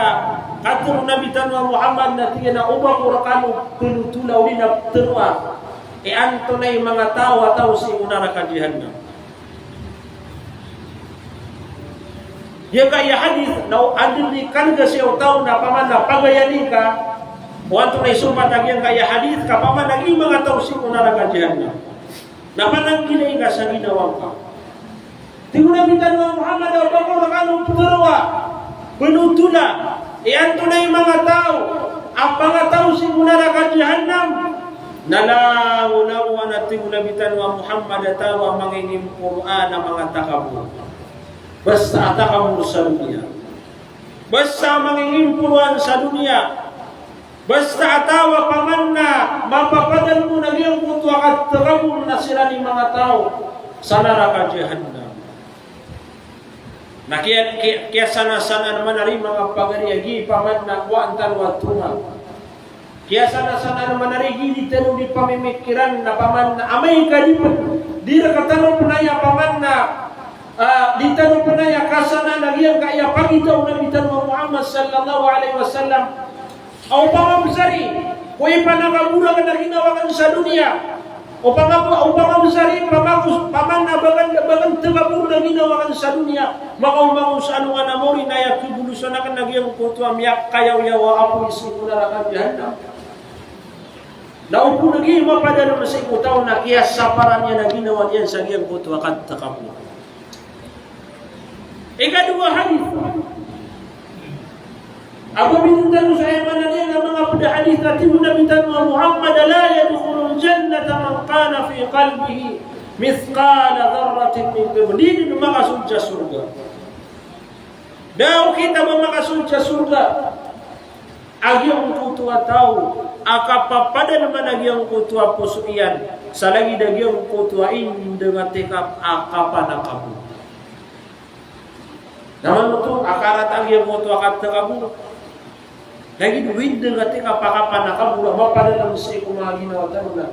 katharo o Nabi tano a Muhammad na tig iyan a o ba ko rkano pnotola odi na ptharo a, e, antonaa i manga taw a taw sii ko naraka jahannam. Giyangkaya hadith na o anda i kan'ga sii o taw na paman na pagayani ka o antonaa i sopat a giyangkaya hadith ka paman a giya manga taw sii ko naraka jahannam. Na pananggilai ka sa ginawa ngka. Tig o Nabi tano a Muhammad a o ba ko rkano ptharo a, pnotola, e, antonaa i manga taw a pangataw sii ko naraka jahannam. Na langolangon a tig o Nabi tano a Muhammad a taw a mangingimporoan a manga takabor. Basta a takabor sa doniya. Basta a mangingimporoan sa doniya. Basta a taw a paman na mapapadalm on a giyangkoto a katakabor na siran i manga taw sa naraka jahannam. Na kiya, kiya, kiyasanasanaan man ari manga pagari a giya paman na kowaan tano a tonga. Kiyasanasanaan man ari giya di tano di pamimikiran na paman na amay ka di pn, di rktano pn aya paman na, ah, di tano pn aya kasanaan a giyangkaya pagitaw o Nabi tano a Muhammad sallallahu alaihi wasallam. Aw pamamsari ko ipanakabor akn a ginawa akn sa doniya. Opama, opama besar i, opama ko, opama na bagan, bagan tegabor na ginawa kan sa doniya, makaoma ko sa alongan a maori na aya kibolosan aken na giyangkoto a miyakayaw-yaw a apoy sii ko naraka jahannam. Na opama lagi mapadalem sii ko taw na kiyasaparan iyan a ginawa niyan sa giyangkoto a katekabor. Ikadowa a hadith. Ago binotawan sa aya maana niyan a manga ped a hadith a tig o Nabi tano a Muhammad, "La yadkhulul jannata man kana fi qalbihi mithqala dharratin min kibr." Di den makasold sa sorga. Da okit a ba makasold sa sorga a giyangkoto a taw a kapapadaleman a giyangkoto a poso iyan sa lagid a giyangkoto a indeng a tekap a kapanakabor. Na manoto a karata a giyangkoto a katekabor. Lagid o indeng a tekap a kapanakabor a mapadalem sii ko manga ginawa tano na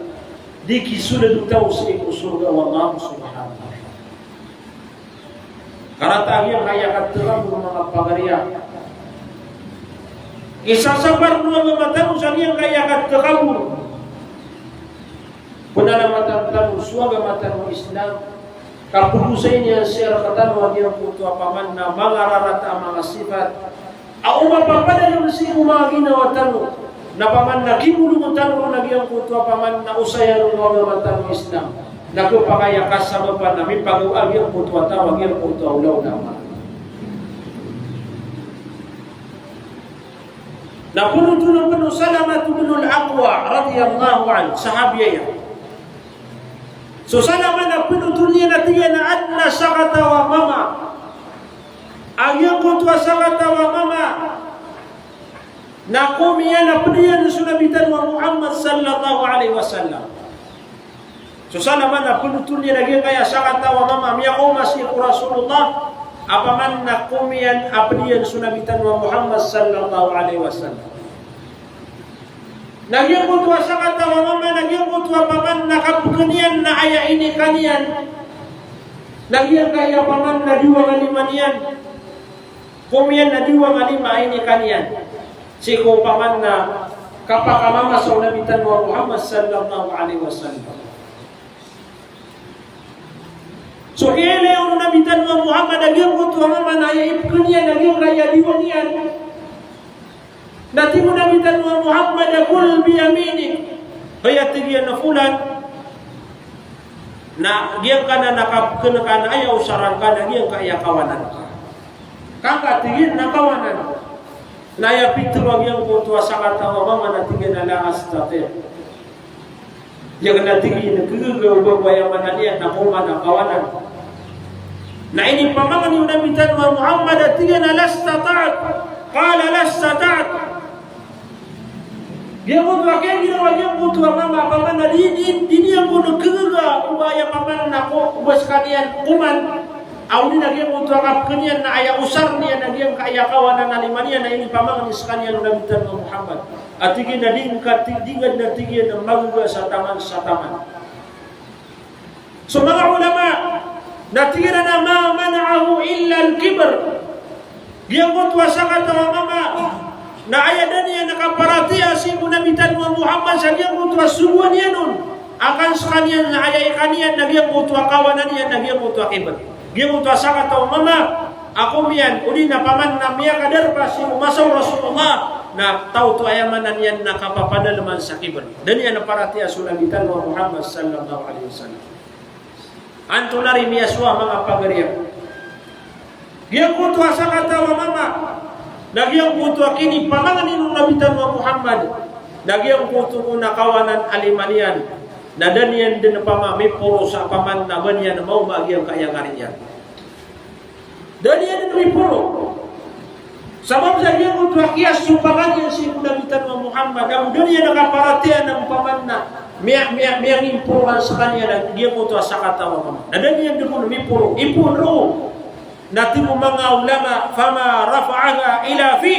di kisold o taw sii ko sorga o Allah subhanahu wa ta'ala. Karata a giyangkaya katakabor, manga pagari a. Isa sa parno a mama tano sa giyangkaya katakabor. Pnalamatan tano so agama tano a Islam. Kapagosay niyan sii rktano a giyangkoto a paman na manga rarata a manga sifat a o mapapadalm sii ko manga ginawa tano, na paman na kimolong tano ron a giyangkoto a paman na osayan o agama tano a Islam. Na khapakay a kasabapan a mipagaw a giyangkoto a taw a giyangkoto a olaola a manga. Na pnotolen pn o Salamah bin al-Aqwa radiyallahu anhu, sahabi iyan. So Salamah na pnotolen iyan a tig iyan a adn a sakataw a mama. A giyangkoto a sakataw a mama na komiyan a pd iyan so Nabi tano a Muhammad sallallahu alaihi wasallam. So Salamah na pnotolen iyan a giyangkaya sakataw a mama a miyakaoma sii ko Rasulullah, a paman na komiyan a pd iyan so Nabi tano a Muhammad sallallahu alaihi wasallam. Na giyangkoto a sakataw a mama na giyangkoto a paman na kapkn iyan na aya inikan iyan na giyangkaya paman na diwang a lima niyan. Komiyan na diwang a lima a inikan iyan sii ko paman na kapakamama so Nabi tano a Muhammad sallallahu alaihi wasallam. So kiyailay o Nabi tano a Muhammad a giyangkoto a mama na aya ipkn iyan a giyangkaya diwang iyan. Na tig o Nabi tano a Muhammad a, "Kul biyaminik." Hay, a tig iyan a Fulan, na giyangkanan a kapkn ka na aya osar angka na giyangkaya kawanan ka. Ka angka, tig iyan, na kawanan. Na aya pitharo a giyangkoto a sakataw a mama na tig iyan a la astati'. Aya kna, tig iyan, khagaga o ba ko aya maana niyan na kawanan, kawanan. Na inipamangni o Nabi tano a Muhammad a tig iyan a la istata'ta. Qala la istata'ta. Giyangkoto a kiyagiraw a giyangkoto a mama, paman na di, di, di niyan kon khagaga o ba aya paman na ko, o ba skaniyan koman. Aw di na giyangkoto a kapkn iyan na aya osar niyan na giyangkaya kawanan a lima niyan na inipamangni skaniyan o Nabi tano a Muhammad. A tig iyan a di ngka, tig, di ngka dn, a tig iyan, a magaga sa taman, sa taman. So manga ulama na tig iran a ma mana'ahu illa al-kibr. Giyangkoto a sakataw a mama na aya da niyan kaparatiyaya sii ko Nabi tano a Muhammad sa giyangkoto a sogoan iyan on a kan skaniyan na aya ikan iyan na giyangkoto a kawanan iyan na giyangkoto a kibr. Giyangkoto a sakataw a mama a komiyan, odi na paman na miyakadarpa sii ko masa o Rasulullah, na taw oto aya maana niyan na kapapadalman sa kibr. Da niyan paratiyaya so Nabi tano a Muhammad sallallahu alaihi wasallam. Antonaa i miyasowa, manga pagari a? Giyangkoto a sakataw a mama na giyangkoto a kinipamangni o Nabi tano a Muhammad na giyangkoto kon a kawanan a lima niyan, na da niyan dn pman miporo sa paman na ba niyan maoma a giyangkaya ngari iyan. Da niyan dn miporo. Sabap sa giyangkoto a kiyasopakan iyan sii ko Nabi tano a Muhammad, ago da niyan kaparatiyaya na paman na miya, miya, miyangimporo skaniyan a giyangkoto a sakataw a mama. Na da niyan dn kon miporo, ipoon roo. Na tig o manga ulama, fama rafa'aha ila fi.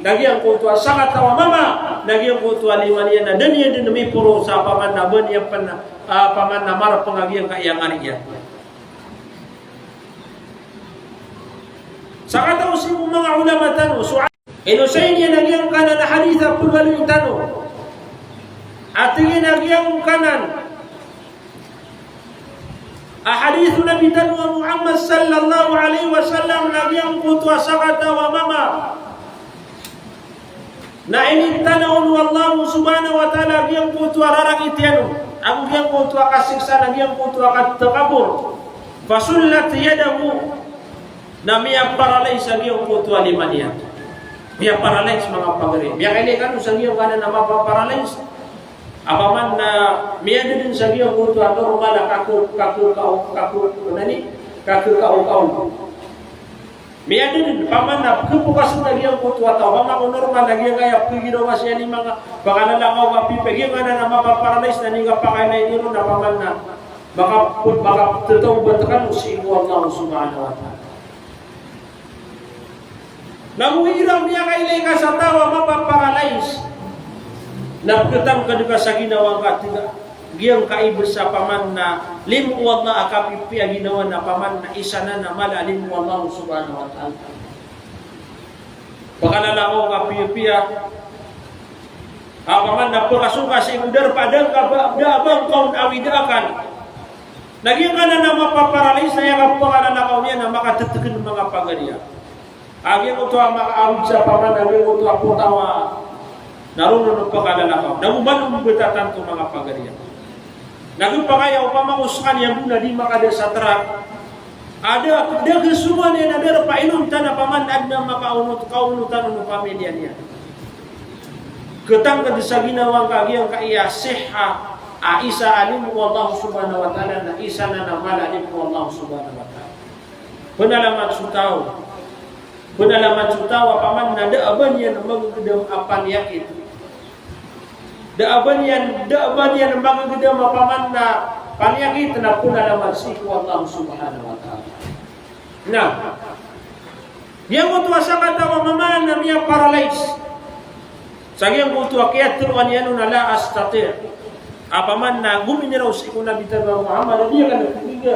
Na giyangkoto a sakataw a mama na giyangkoto a lima niyan na da niyan dn miporo sa paman na ba niyan pn, ah, paman na marpng a giyangkaya ngari iyan. Sakataw sii ko manga ulama tano, so, inosay niyan a giyangkanan a hadith a pagaloyn tano. A tig iyan a giyangkanan a hadith o Nabi tano a Muhammad sallallahu alaihi wasallam na giyangkoto a sakataw a mama na initanaw on o Allah subhanahu wa ta'ala giyangkoto a rarangit iyan on, ago giyangkoto a kasiksa na giyangkoto a katakabor. Fasullat yadahu, na miyaparalyze a giyangkoto a lima niyan. Miyaparalyze, manga pagari. Miyakailay kano sa giyangkanan a mapaparalyze. Apiya man na miyada dn sa giyangkoto a normal a kako, kako, kako, kako, nani? Kakakaokaw. Miyada dn, paman na pkhapokas na giyangkoto a taw, paman ko normal na giyangkaya pkhagiraw a siya ni manga pakalalakaw a pipa, giyangkanan a mapaparalyze na niyan kapakailay niyo na paman na maka, makapthatawbat kano sii ko Allah subhanahu wa ta'ala. Na mo igira miyakailay ka sa taw a mapaparalyze, na pkhatangkd ka sa ginawa ngka, tig a, Giyangkai bes a paman na limo o Allah a kapipiya ginawa na paman na isa nan a mala a limo o Allah subhanahu wa ta'ala. Pakalalakaw ka piyapiya. A paman na pakasoka sii ko darpa a da ngka ba, da a ba ngka on awid a akal. Na giyangkanan a mapaparalyze na aya kapakalalakaw niyan na makatetek o manga pagariya. A giyangkoto a makaawid sa paman a giyangkoto a potawa na roo on pakalalakaw. Na go malo mbetad tanto manga pagariya. Na go pakay a opama ko sekaniyan bo na di makada sa trak. A da, da kesongan iyan a darpa a inonta na paman a aden a makaonot, kaonotan o pamiliya niyan. Ketangked sa ginawa ngka giyangkaya sihha a isa a limo o Allah subhanahu wa ta'ala na isa nan a mala a limo o Allah subhanahu wa ta'ala. Penalamat so taw. Penalamat so taw a paman na da a ba niyan magegedam a paniyakit. Da a ba niyan, da a ba niyan magegedam a paman na paniyakit na penalamat sii ko Allah subhanahu wa ta'ala. Na giyangkoto a sakataw a mama na miyaparalyze. Sa giyangkoto a kiyateroan iyan on a la astati'. A paman na gominiraw sii ko Nabi tano a Muhammad a di akn kegiga.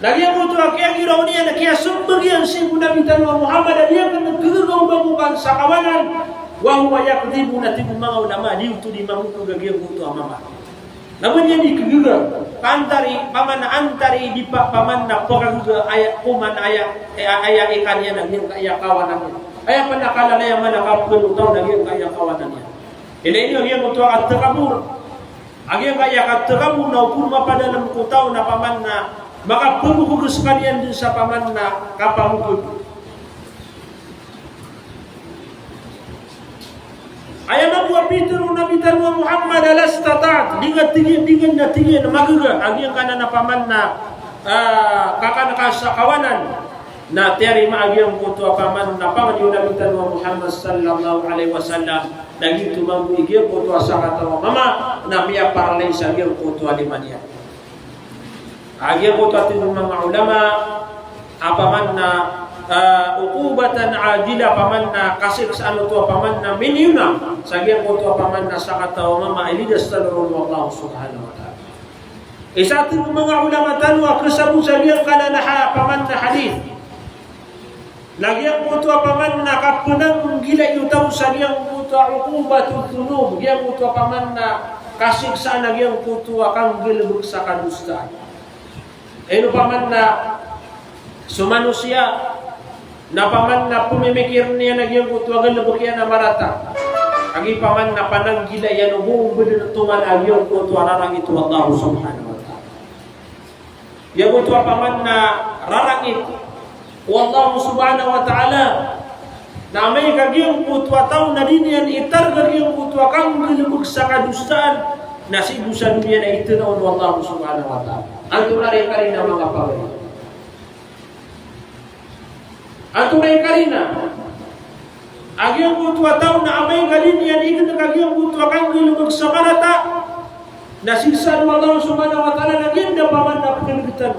Na giyangkoto a kiyagiraw niyan a kiyasembag iyan sii ko Nabi tano a Muhammad a di akn kegiga o ba ko kan sa kawanan. Wa huwa yakdhibu, na tig o manga ulama, di oto di mamokeg a giyangkoto a mama. Na ba niyan di kegiga, antari, paman na antari di pa, paman na pekagiga aya, koman aya, eh, aya ikan iyan a giyangkaya kawanan iyan. Aya panakalala iyan man a kapekalotaw na giyangkaya kawanan iyan. Ilay niyo a giyangkoto a katakabur. A giyangkaya katakabur na opama mapadalem ko taw na paman na makapemokeg sekaniyan den sa paman na kapamokeg. Aya mambo a pitero o Nabi tano a Muhammad a la istata'ta, di nga tig iyan, di nga na tig iyan magaga a giyangkanan a paman na, ah, kakan ka sa kawanan. Na tiyarima a giyangkoto a paman na pangni o Nabi tano a Muhammad sallallahu alaihi wasallam. Na giyoto mambo i giyangkoto a sakataw a mama na miyaparalyze a giyangkoto a lima niyan. A giyangkoto a tig o manga ulama a paman na, ah, uqubatan ajila, paman na kasiksaan oto a paman na miniyona sa giyangkoto a paman na sakataw a mama a ilidas tano ron o Allah subhanahu wa ta'ala. Isa a tig o manga ulama tano a kasabot sa giyangkanan a ha-, paman na hadith. Na giyangkoto a paman na kapenanggilai o taw sa giyangkoto a uqubatud dhunub, giyangkoto a paman na kasiksaan a giyangkoto a kanggalebek sa kadosaan. Ino paman na so manosiya na paman na pemimikir iyan a giyangkoto a galebek iyan a marata. Agi paman na pananggilai iyan o bo beden tongan a giyangkoto a rarangit o Allah subhanahu wa ta'ala. Giyangkoto a paman na rarangit o Allah subhanahu wa ta'ala. Na amay ka giyangkoto a taw na di niyan itarga giyangkoto a kanggalebek sa kadosaan, na sii bo sa doniya na itenaw o Allah subhanahu wa ta'ala. Antonaa i karina, manga pagari? Antonaa i karina? A giyangkoto a taw na amay ka di niyan igen a giyangkoto a kanggalebek sa marata, na siksaan o Allah subhanahu wa ta'ala na giyangkaya paman na pekenegetan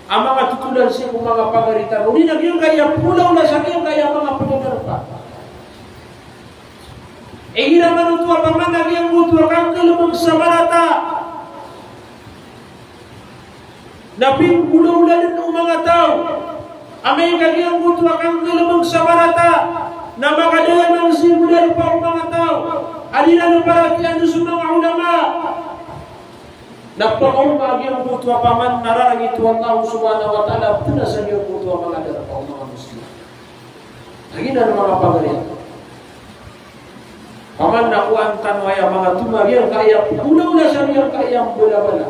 a manga totolan sii ko manga pagari tano. Odi na giyangkaya pegolaola sa giyangkaya manga pekenegetan. Igira man oto a paman a giyangkoto a kanggalebek sa marata na pinggolaoladen o manga taw. Amay ka giyangkoto a kanggalebek sa marata na makadaya man sii ko darpa o manga taw a di iran paratiyayaan so manga ulama. Na pakaoma a giyangkoto a paman na rarangit o Allah subhanahu wa ta'ala, pena sa giyangkoto a manga darpa o manga Muslim. Lagid anan, manga pagari. Paman na kowaan tano aya manga toma a giyangkaya pegolaola sa giyangkaya mbalabala.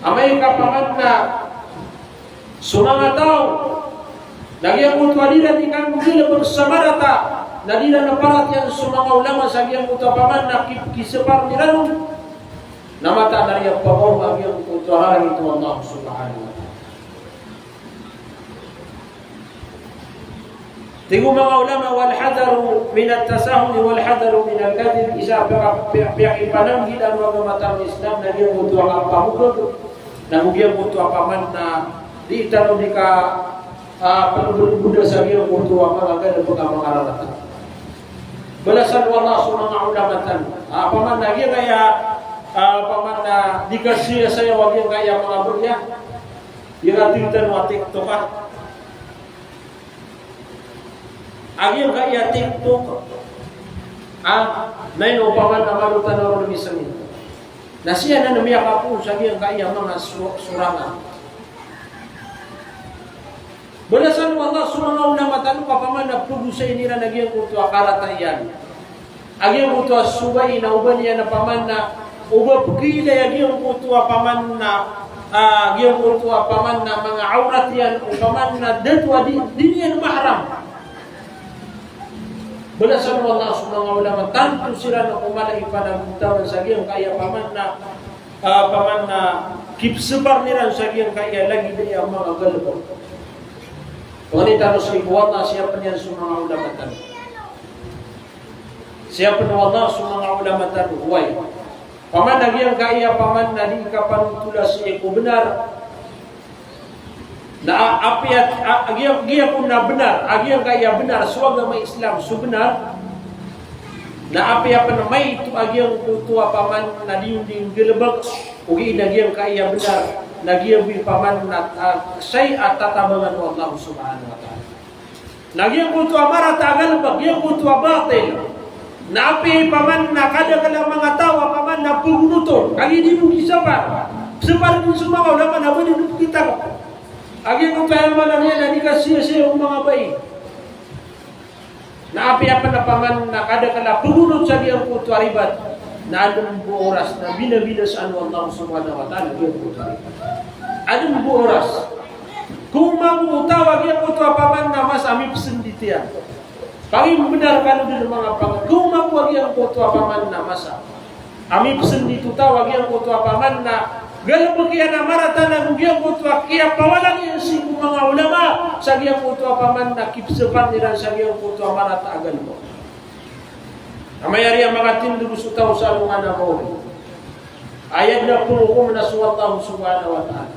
Amay ka paman na so manga taw na giyangkoto a di iran ikanggalebek sa marata, na di iran paratiyayaan so manga ulama sa giyangkoto a paman na ki-, kisepar iran on, na mataan a riyapakaoma a giyangkoto a rarangit o Allah subhanahu wa ta'ala. Tig o manga ulama, wal hadharu minat tasahul wal hadharu minal kadhib. Isa a piya-, piya-, piyakipananggila o agama tano a Islam na giyangkoto a kapamokeg, na go giyangkoto a paman na di tano di ka, ah, pagboda sa giyangkoto a manga galebek a manga rarata. Balasan o Allah so manga ulama tano. Ah, opama na giyangkaya, ah, opama na di kasiyasaya o giyangkaya manga bariya. Giyangkaya tig tano a TikTok, ah. A giyangkaya TikTok, ah, na ino opama na malo tano ron misangin. Na siya na miyakapoon sa giyangkaya manga so-, sorangan. Balasan o Allah so manga ulama tano ka opama na pagosay iran a giyangkoto a karata iyan. A giyangkoto a sobay na oba niyan opama na, oba pkhailay a giyangkoto a opama na, ah, giyangkoto a opama na manga awrat iyan, opama na da oto a di, di niyan mahram. Balasan o Allah so manga ulama, tanto siran ko mala i panagontaman sa giyangkaya opama na, ah, opama na kipsapar iran sa giyangkaya lagid iyan a manga galbk. Pangnin tano sii ko Allah, siyapn iyan so manga ulama tano. Siyapn o Allah so manga ulama tano, oway. Opama na giyangkaya opama na di kapanotola sii ko bnar. Na a-, apiya, a-, a giya, giya kon a bnar, a giyangkaya bnar, so agama Islam, so bnar. Na apiya pn maito a giyangkoto a opama na di on di nggalbk, ogaid na giyangkaya bnar, na giya bo i opama na, ah, shay a tatabangan o Allah subhanahu wa ta'ala. Na giyangkoto a marata a galbk, giyangkoto a batil. Na apiya i opama na kadakl a manga taw a opama na pagonot on, kagiya di bo kisapar. Sapar dn so manga ulama na ba di bo kitangkap. A giyangkoto a aya maana niyan na di kasiyasaya o manga bai. Na apiya pn a opama na kadakl a pagonot sa giyangkoto a ribat, na adn bo oras na binabinasaan o Allah subhanahu wa ta'ala giyangkoto a ribat. Adn bo oras. Kowma bo o taw a giyangkoto a opama na masa a mipsndit iyan. Pangnin bnar kano dn manga pang-, kowma bo a giyangkoto a opama na masa a mipsndit o taw a giyangkoto a opama na galbk iyan a marata na go giyangkoto a kiyapawalang iyan sii ko manga ulama sa giyangkoto a opama na kipsapar iran sa giyangkoto a marata a galbk. Amay ari a makatindg so taw sa alongan a maori. Aya dn a phokom na so Allah subhanahu wa ta'ala.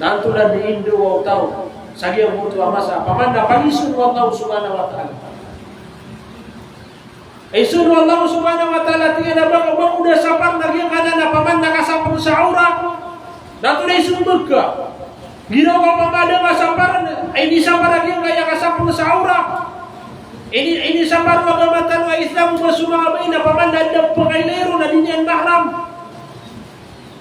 Na antonaa dn i indawa o taw sa giyangkoto a masa a opama na pagizon o Allah subhanahu wa ta'ala. Izon o Allah subhanahu wa ta'ala, tig iyan a ba, ba ko da sapar na giyangkanan a opama na kasapn sa awrat. Na antonaa i sombag ka? Giraw ka opama da nga sapar, inisapar a giyangkaya kasapn sa awrat. Ini, inisapar o agama tano a Islam o ba so manga bai na opama na da pkhailay ron na di niyan mahram.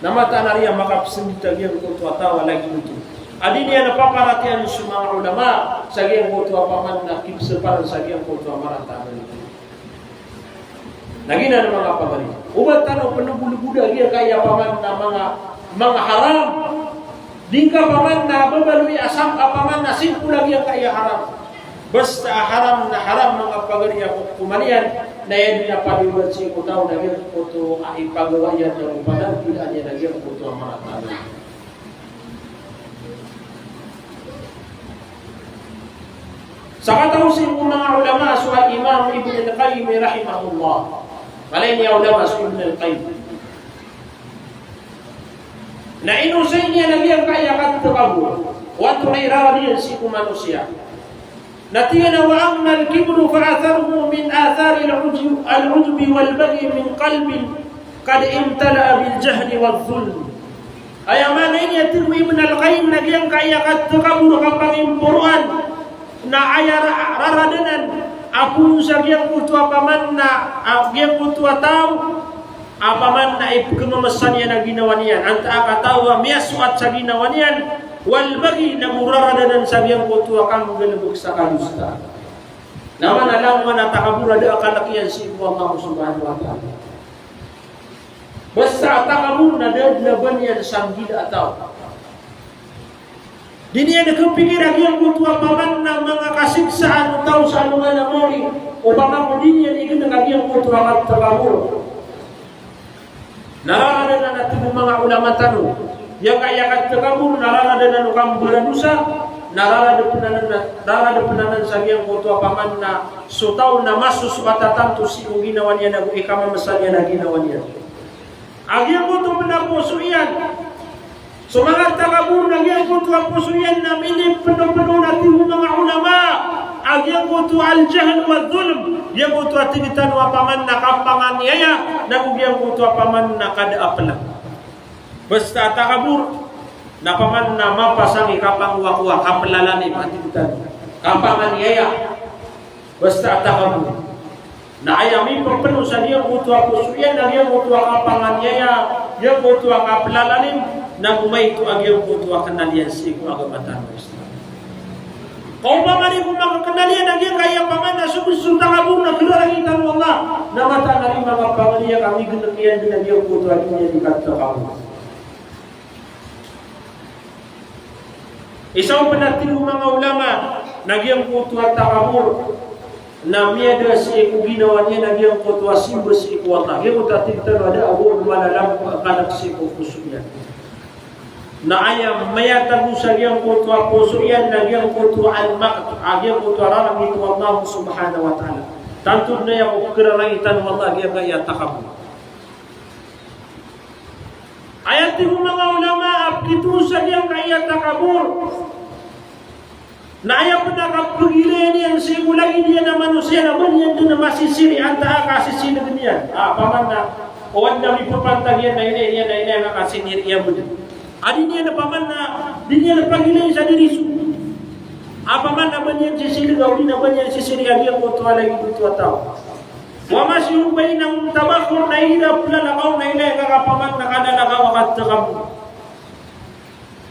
Na mataan a riya makapsndit a giyangkoto a taw a lagid oto. A di niyan paparatiyayaan so manga ulama sa giyangkoto a opama na kipsaparan sa giyangkoto a marata a galbk. Na giyanan manga pagari. O ba tano pnggolgoda giyangkaya opama na manga, manga haram. Di ngka opama na babaloy a sam-, opama na simpol a giyangkaya haram. Basta a haram na haram manga pagari a kokoman iyan, na aya dn a paliyogat sii ko taw na giyangkoto a ipagawa iyan na opama na giyangkoto a marata a galbk. Sakataw sii ko manga ulama so Al-Imam Ibn Al-Qayyim rahimahullah. Mala ini a ulama so Ibn Al-Qayyim. Na inosay niyan a giyangkaya katakabur. O antonaa i rarad iyan sii ko manosiya. Na tig iyan a, "Wa ammal kibru fa atharuhu min athari al-ujub, al-ujubi wal baghyi min qalbin qad imtala'a bil jahli wadh dhulm." Aya maana ini a tig o Ibn Al-Qayyim na giyangkaya katakabur, kapangimporoan, na aya ra-, rarad anan a poon sa giyangkoto a opama na, a, giyangkoto a taw a opama na ipkhamamasa niyan a ginawa niyan, antaa ka taw a miyasoat sa ginawa niyan, wal baghyi, na go rarad anan sa giyangkoto a kanggalbk sa kadosa. Na maana langon a takabur a da a kalk iyan sii ko Allah subhanahu wa ta'ala. Basta a takabur na da dn a ba niyan sa nggila a taw. Di niyan kapikira giyangkoto a opama na manga kasiksaan o taw sa alongan a maori, opama ko di niyan ignk a giyangkoto a katakabur. Na rarad anan a tig o manga ulama tano, giyangkaya katakabur na rarad anan o kambaradosa, na rarad pn anan, rarad pn anan sa giyangkoto a opama na so taw na masosoat a tanto sii ko ginawa niyan ago ikamamasa niyan a ginawa niyan. A giyangkoto pn a poso iyan. So manga takabur na giyangkoto a poso iyan na minipnopno na tig o manga ulama. A giyangkoto Giyangkoto a al-jahl wa dhulm, giyangkoto a tig tano a opama na kapanganiyaya, nago giyangkoto a opama na kada a pla. Basta a takabur, na opama na mapasang i kapangowakowa, kaplalalim a tig tano. Kapanganiyaya. Basta a takabur. Na aya mipepeno sa giyangkoto a poso iyan na giyangkoto a kapanganiyaya, giyangkoto a kaplalalim, na gomay to a giyangkoto a kenal iyan sii ko agama tano a Islam. Ka opama di ko makakenal iyan a giyangkaya opama na so, so takabur na kerarangitan o Allah, na mataan a di makapanganiyaya ka migenek iyan den a giyangkoto a di niyan di katakabur. Isa on pen a tig o manga ulama na giyangkoto a takabur na miyada sii ko ginawa niyan a giyangkoto a simba sii ko Allah. Giyangkoto a tig tano a da a bo a malalambo a kalek sii ko poso iyan. Na aya miyatago sa giyangkoto a poso iyan na giyangkoto a al-maqt, a giyangkoto a rarangit o Allah subhanahu wa ta'ala. Tanto den a aya ko kerarangitan o Allah giyangkaya takabur. Aya tig o manga ulama a pekitoon sa giyangkaya takabur na aya pen a kapegilay niyan sii ko lagid iyan a manosiya na ba niyan den masisiri antaa a kasisileg iyan. A, opama na o aden a mipepantag iyan na ilay niyan na ilay a kasiniri iyan bo den. A di niyan opama na, di niyan pagilay sa diri so. A opama na ba niyan sisileg, o di na ba niyan sisiri a giyangkoto a lagid oto a taw. Wa mashyun baynahum tabakhur, na igira pelalakaw na ilay ka opama na kalalakaw a katakabur.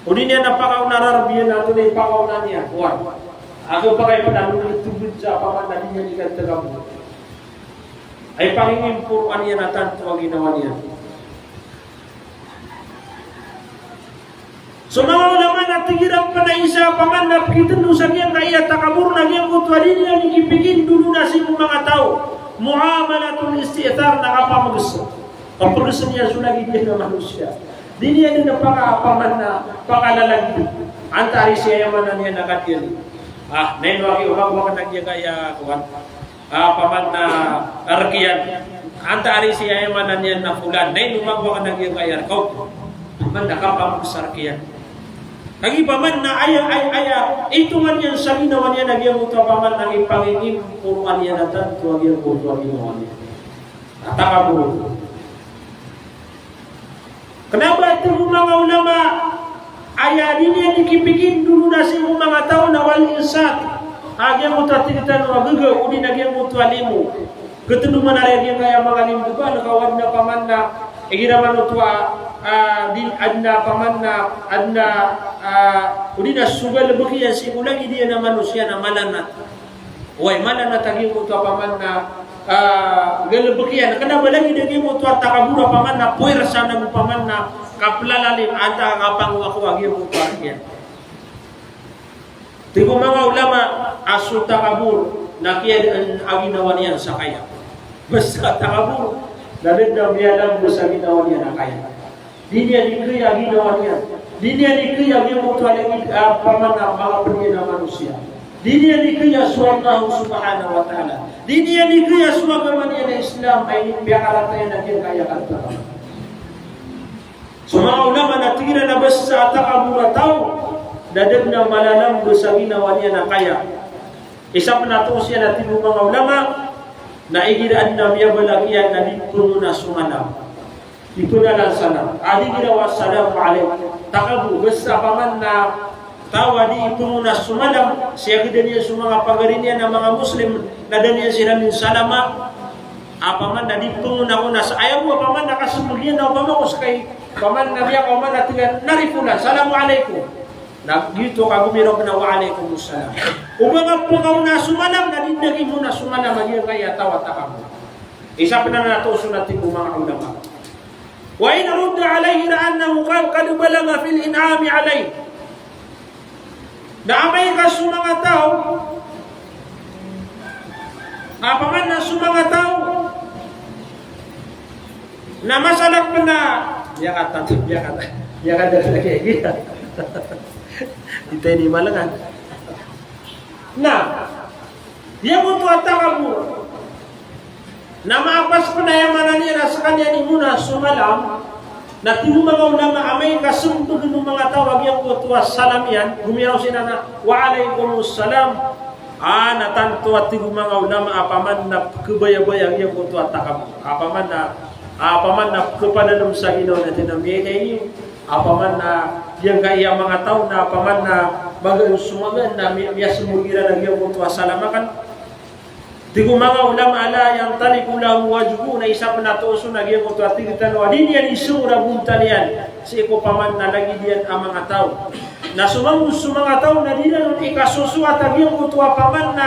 O di niyan a pakaona rarab iyan a antonaa i pakaona niyan. Oway. Ago pakay pen a lolotoged sa opama na di niyan di katakabur. Ay pangingimporon iyan a tanto a ginawa niyan. So manga ulama na tig iran pen a isa a opama na pekitendo sa giyangkaya takabur na giyangkoto a di niyan di kipikindolona sii ko manga taw. Muamalatul isti'thar, na kapamegesa. Kapegesa niyan so lagid iyan a manosiya. Di niyan den paka, opama na pakalalagid. Antaa ari sii aya maana niyan a kadiyan. Ah, na ino aki, opama na giyangkaya kowan. Ah, opama na rek iyan. Antaa ari sii aya maana niyan a fulan. Na ino makowa ka na giyangkaya rek. Opama na kapamegesa rek iyan. Lagid opama na aya, aya, aya itongan iyan sa ginawa niyan a giyangkoto a opama na ipangingimporon iyan a tanto a giyangkoto a ginawa niyan. A takabur. Kena ba tig o manga ulama, aya di niyan di kipikindolona sii ko manga taw na wal insat. A giyangkoto a tig tano a gege, o di na giyangkoto a limo. Ketendo man ari a giyangkaya manga limo ba, na ka o aden a opama na, igira man oto a, a, di, aden a opama na, aden a, a, o di na so galebek iyan sii ko lagid iyan a manosiya na malanat. Oway, maana na tagi mo to opama na, ah, galebek iyan. Kena ba lagid a giyoto a takabur opama na puwersa na opama na kaplalalim antaa ka kapangowakowa giyoto a giya. Tig o manga ulama a so takabur na kiyadaan a ginawa niyan sa kaya. Basta takabur na da den a miyalambo sa ginawa niyan a kaya. Di niyan di kaya ginawa niyan. Di niyan di kaya giyoto a lagid a opama na manga ped iyan a manosiya. Di niyan di kaya so Allah subhanahu wa ta'ala. Di niyan di kaya so agama niyan a Islam a inipiyakarata iyan a giyangkaya a takabur. So manga ulama na tig iran a basta a takabur a taw, da den a malalambo sa ginawa niyan a kaya. Isa pen a toos iyan a tig o manga ulama, na igira aden a miyabalak iyan na di pen on a somalam. Di pen on a salam. A di igira wa assalamu alaikum. Takabur, basta opama na taw a di pen on a somalam, siyagadan iyan so manga pagari niyan a manga Muslim, na da niyan siran salama. Opama na di pen on a, on a sa-, aya bo opama na kasembag iyan na opama ko sekay, opama na miyaka, opama na tig iyan, "Nari fulan, salamu alaikum." Na giyoto ka gomiraw na wa alaikumus salam. O ba nga pen ka on a somalam, na di den a gii mo on a somalam a giyangkaya taw a takabur. Isa pen anan a toos on a tig o manga ulama. Wa in rudda alaihi la annahu qad, qad balagha fil in'ami alaihi. Na amay ka so manga taw, opama na so manga taw, na masalah pen a, ya kata, ya kata, ya kata, ya kata. Ito ini malengan. Na, giyoto a takabur. Na mapas pen a aya maana niyan a sekaniyan i mo on a somalam, na tig o manga ulama amay ka sembag o manga taw a giyoto a salam iyan, gomiraw siran a, "Wa alaikumus salam." A, na tanto a tig o manga ulama a paman na pkhabayabaya giyangkoto a takabur. A paman na, a paman na pkhapadalm sa ginawa niyan, tig iyan a miyailay niyo. A paman na giyangkaya manga taw na a paman na magayon so magaan na mi-, miyasmbag iran a giyangkoto a salamakan. Tig o manga ulama, la yantaliqu lahu wajhun, na isa pn a toos on a giyangkoto a tig tano a di niyan isomor a bontal iyan sii ko paman na lagid iyan a manga taw. Na so mambo so manga taw na di ran on ikasosoat a giyangkoto a paman na,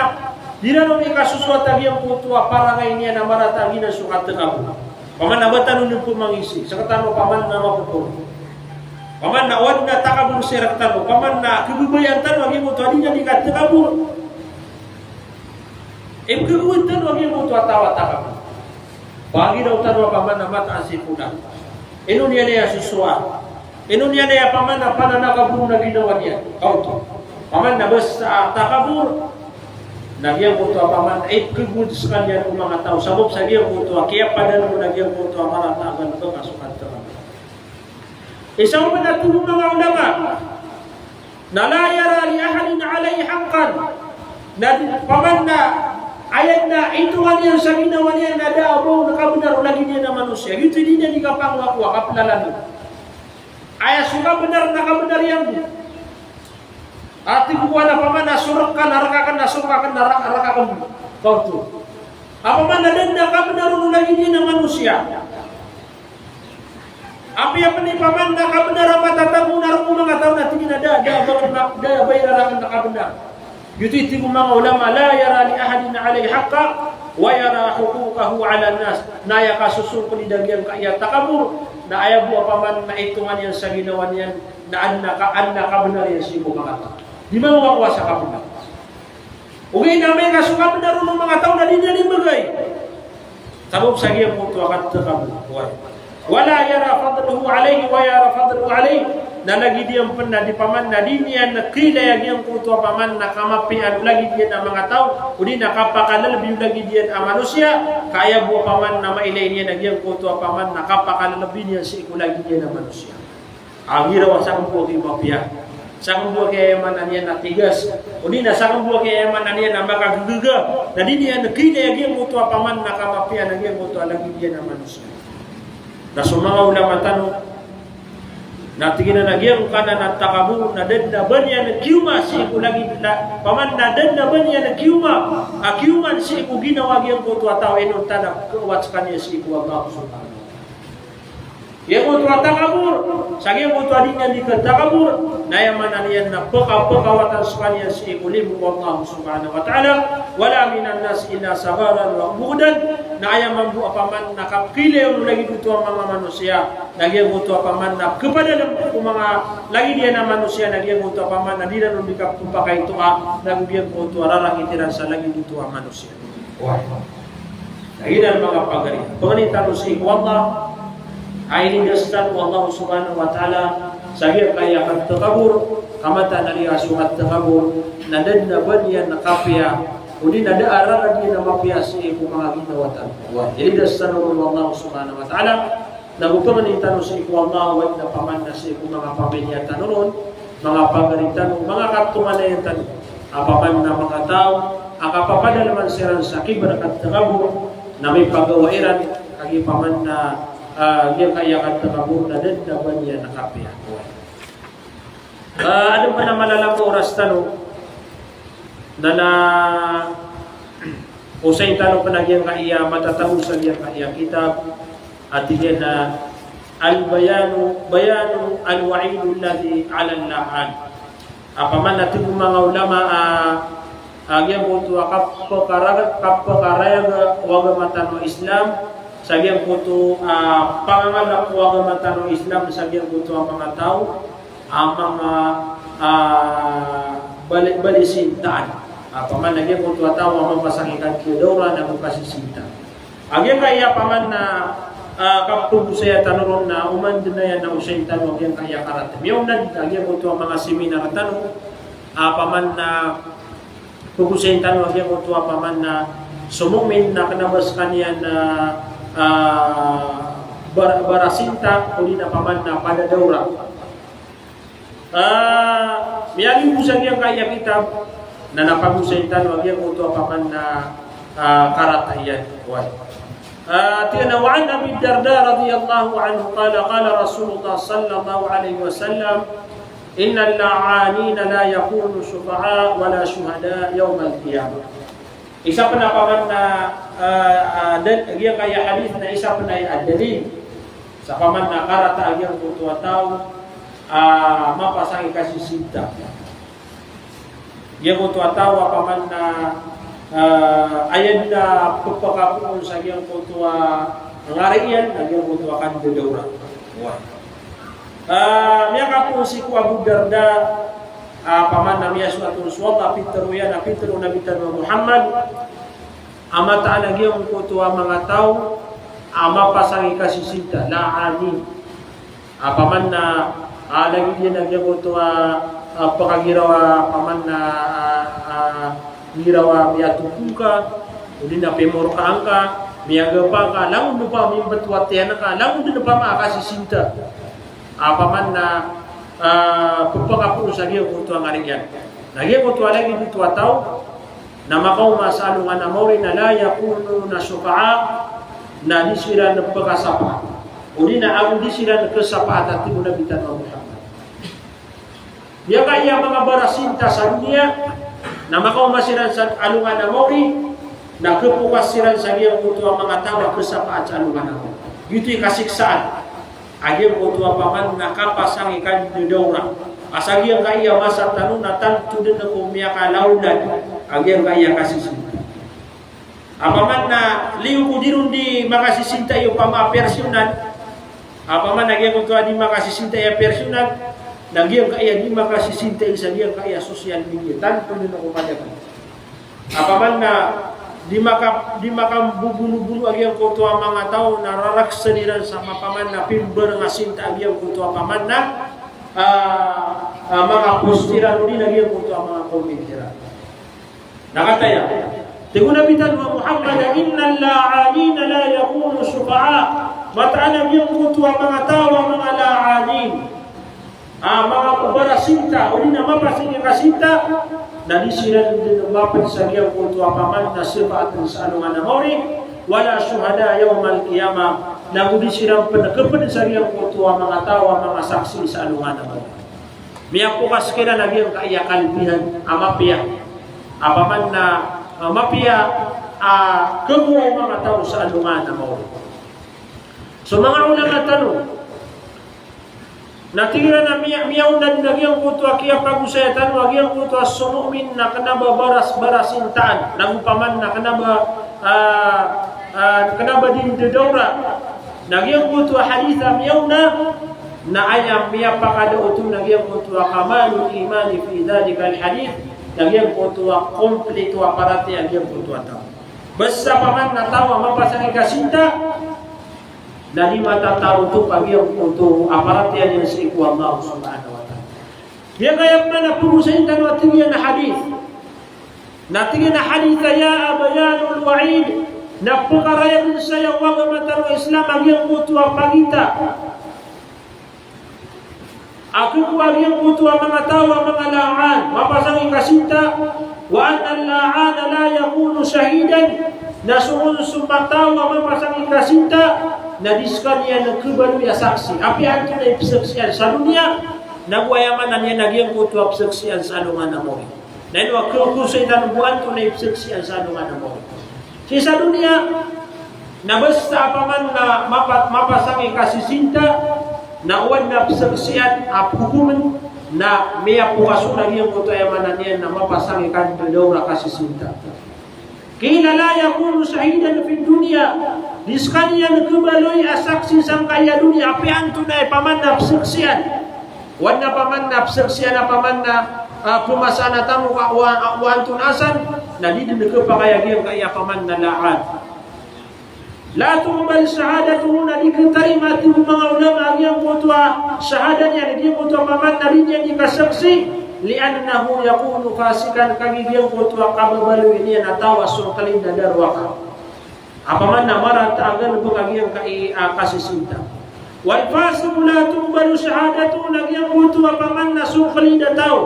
di ran on ikasosoat a giyangkoto a parangay niyan a marata a giyanan so katakabur. Paman na ba tano niyan pmangisi, sktano paman na mapopor. Paman na o adn a takabur sii rktano, paman na khababayaan tano a giyangkoto a di niyan ikatakabur. Ipkhagowad tano a giyangkoto a taw a takabur. Pagiraw tano a paman na mataan si Fulan. Ino niyan aya sosoat? Ino niyan aya paman na pananakabur a ginawa niyan? Kaoto. Paman na basta a takabur, na giyangkoto a paman na ipkhagowad skaniyan o manga taw. Sabap sa giyangkoto a kiyapadalm on a giyangkoto a marata a galbk a so katakabur. Isa pn a tig o manga ulama na la yara li ahadin alayhi haqqan. Na di, paman na aya na itongan iyan sa ginawa niyan na da a ba on kabnar o lagid iyan a manosiya. Giyoto i di niyan di kapangowakowa, kaplalan on. Aya so kabnar na kabnar iyan bo. A tig o kowan a paman na so rk akn, na rk akn, na so rk akn, na rk, rk akn bo. Kaoto. A paman na da dn a kabnar on o lagid iyan a manosiya. Apiya pn i paman na kabnar a matatago na rk o manga taw na tig iyan a da, da, da, da, da a ba iran rakn na kabnar. Giyoto i tig o manga ulama, la yara li ahadin alayhi haqqa wa yara huquqahu ala nas. Na aya kasosongkl i da giyangkaya takabur, na aya bo a paman na itongan iyan sa ginawa niyan, na adn a ka-, adn a kabnar iyan sii ko manga taw. Di mangowakowa sa kabnar. Ogaid na amay ka so kabnar on o manga taw na di niyan imbgay. Sabap sa giyangkoto a katakabur. Wala yara fadlahu alayhi wa yara fadlahu alayhi. Na lagid iyan pn na di paman na di niyan kailay a giyangkoto a paman na kamapiyaan o lagid iyan a manga taw, odi na kapakalbi o lagid iyan a manosiya, ka aya bo a paman na mailay niyan a giyangkoto a paman na kapakalbi niyan sii ko lagid iyan a manosiya. A giraw a sakn bo a giya mapiya. Sakn bo a giya aya maana niyan na tigas. Odi na sakn bo a giya aya maana niyan na makagagaga. Na di niyan kailay a giyangkoto a paman na kamapiya na giyangkoto a lagid iyan a manosiya. Na so manga ulama tano, na tig iran a giyangkanan a takabur, na da dn a ba niyan kioma sii ko lagid, na, paman na da dn a ba niyan kioma, a kioma sii ko ginawa a giyangkoto a taw inonta na kawat skaniyan sii ko Allah Subhanahu wa Ta'ala. Giyangkoto a takabur, sa giyangkoto a di niyan di katakabur, na aya maana niyan na pka-, pkawatan skaniyan sii ko limo o Allah Subhanahu wa Ta'ala, wala minan nas illa sagharan wa bu'dan, na aya mambo a paman na kapkhailay on o lagid oto a manga manosiya, na giyangkoto a paman na kapadalm ko manga lagid iyan a manosiya, na giyangkoto a paman na di ran on di kapphakaitoa, na giyangkoto a rarakit iran sa lagid oto a manosiya. Wah. Na giyanan manga pagari. Pangnin tano sii ko Allah a inidas tano o Allah Subhanahu wa Ta'ala sa giyangkaya katakabur, ka mataan a giya so katakabur na da dn a ba niyan kapiya, odi na da a rarad iyan a mapiya sii ko manga ginawa tano. Wah. Inidas tano o Allah Subhanahu wa Ta'ala. Na go pangnin tano sii ko Allah, oway na paman na sii ko manga pamilya tano ron, manga pagari tano, manga katonganay tano. A paman na manga taw a kapapadalman siran sa kibr a katakabur, na mipagawa iran a giya paman na, ah, giyangkaya katakabur na da dn a ba niyan kapiya. Ah, adn pn a malalamba oras tano, na na osayin tano pn a giyangkaya matatago sa giyangkaya kitab, a tig iyan a Al-Bayanu, Bayanu al-Wa'idul Ladhi 'ala al-La'an. A paman na tig o manga ulama a, a giyangkoto a kapkara-, kapkarayag o agama tano a Islam, sa giyangkoto a pangangalk o agama tano a Islam, sa giyangkoto a manga taw, a manga, ah, bali-, balisintaan. A paman na giyangkoto a taw a mapasang i kadawra na mapasisinta. A giyangkaya paman na, ah, kapagosaya tano ron na oman dn aya na osayin tano a giyangkaya karat. Miyaona dn a giyangkoto a manga seminar tano, a paman na pagosayin tano a giyangkoto a paman na so mu'min na kna ba skaniyan na, ah, bar-, barasinta, odi na paman na padadawra. Ah, miyaaloy bo sa giyangkaya kitab, Na na pagosay tano a giyangkoto a paman na, ah, karata iyan. Oway. Ah, tig iyan a, wa an Abi Darda radiyallahu anhu qala, qala Rasulullah sallallahu alaihi wasallam, innal la'anina la yakunu shufa'a wala shuhada yawmal qiyamah. Isa pn a paman na, ah, ah, dal-, giyangkaya hadith na isa pn a dalil sa paman na karata a giyangkoto a taw a mapasang i kasisinta. Giyangkoto a taw a paman na, ah, aya dn a pphakapoon sa giyangkoto a ngari iyan, na giyangkoto a kandadawra. Oway. Ah, miyakapoon sii ko Abu Darda, ah, paman na miyasoat on so Allah, pitharo iyan, a pitharo o Nabi tano a Muhammad, a mataan a giyangkoto a manga taw a mapasang i kasisinta, la'anin. A paman na, ah, lagid iyan a giyangkoto a, ah, pkagiraw a paman na, ah, ah, giraw a miyatopong ka, odi na pimorkaan ka, miyagapa ka, langon dn opama mimbtowa tiyan ka, langon dn opama a kasisinta. A paman na, ah, pphakapoon sa giyangkoto a ngari iyan. Na giyangkoto a lagid oto a taw, na makaoma sa alongan a maori na la yakununa shufa'a, na di siran pkashafaat. Odi na ago di siran kashafaat, a tig o Nabi tano a Muhammad. Giyangkaya manga barasinta sa doniya, na makaoma siran sa alongan a maori, na khapokas siran sa giyangkoto a manga taw a kashafaat sa alongan a maori. Giyoto i kasiksaan a giyangkoto a paman na kapasang i kandadawra. A sa giyangkaya masa tano na tanto dn ko miyakalaolad a giyangkaya kasisinta. A paman na liyo ko di ron di makasisintai opama a personal. A paman na giyangkoto a di makasisintai a personal, na giyangkaya di makasisintai sa giyangkaya social media. Tanto dn ko madakel. A paman na di maka-, di makambobonobono a giyangkoto a manga taw na raraksan iran sa paman na pimbarang a sinta a giyangkoto a paman na, ah, ah, manga post iran odi na giyangkoto a manga comment iran. Na kataya, tig o Nabi tano a Muhammad, innal la'anina la yakunu shufa'a. Mataan a giyangkoto a manga taw a manga la'anin, a manga barasinta, odi na mapasang i kasinta, na di siran dn mapd sa giyangkoto a paman na shafaat sa alongan a maori, wala shuhada yawmal qiyamah, na go di siran pn khapd sa giyangkoto a manga taw a manga saksi sa alongan a maori. Miyapokas kiran a giyangkaya kalbihan a mapiya. A paman na, ah, mapiya a khakowa o manga taw sa alongan a maori. So manga ulama tano, na tig iran a miya-, miyaona dn a giyangkoto a kiyapagosaya tano a giyangkoto a so mu'min na kna ba baras-, barasintaan, na go paman na kna ba, ah, ah, kna ba di ndadawra. Na giyangkoto a hadith a miyaona, na aya miyapakada oto na giyangkoto a kamalul imani fi dhalikal hadith, na giyangkoto a komplito a paratiyaya a giyangkoto a taw. Basta paman na taw a mapasang i kasinta, na di matatarotok a giyangkoto a paratiyaya niyan sii ko Allah subhanahu wa ta'ala. Giyangkaya pman a pagosayin tano a tig iyan a hadith. Na tig iyan a hadith aya a bayanul wa'id, na pkarayadan saya o agama tano a Islam a giyangkoto a pagita a khakowa a giyangkoto a manga taw a manga la'an, mapasang i kasinta, wa annal la'ana la yakunu shahidan, na so, so manga taw a mapasang i kasinta, na di skaniyan khabaloy a saksi. Apiya antonaa i pzaksian sa doniya, na go aya maana niyan a giyangkoto a pzaksian sa alongan a maori. Na ino a khakowa sii tano bo antonaa i pzaksian sa alongan a maori. Sii sa doniya, na basta a paman na mapa-, mapasang i kasisinta, na o adn a pzaksian a phokomen, na miyapokas on a giyangkoto aya maana niyan na mapasang i kandadawra kasisinta. Qila la yakunu shahidan fid dunya. Di skaniyan khabaloy a saksi sangkaya doniya, apiya antonaa i paman na pzaksian. O adn a paman na pzaksian a paman na, ah, pmasaan a tano ka, o a-, o antonaa san, na di dn khapakay a giyangkaya paman na la'an. La tuqbal shahadatuhu, na di khatarima, tig o manga ulama, a giyangkoto a shahada niyan, a giyangkoto a paman na di niyan di kasaksi, li'annahu yakunu fasiqan, kagiya giyangkoto a kababaloy niyan a taw a songklin a darowaka. A paman na marata a galbk a giyangkai a kasisinta. Wal fasiqu la tuqbalu shahadatuhu, na giyangkoto a paman na songklin a taw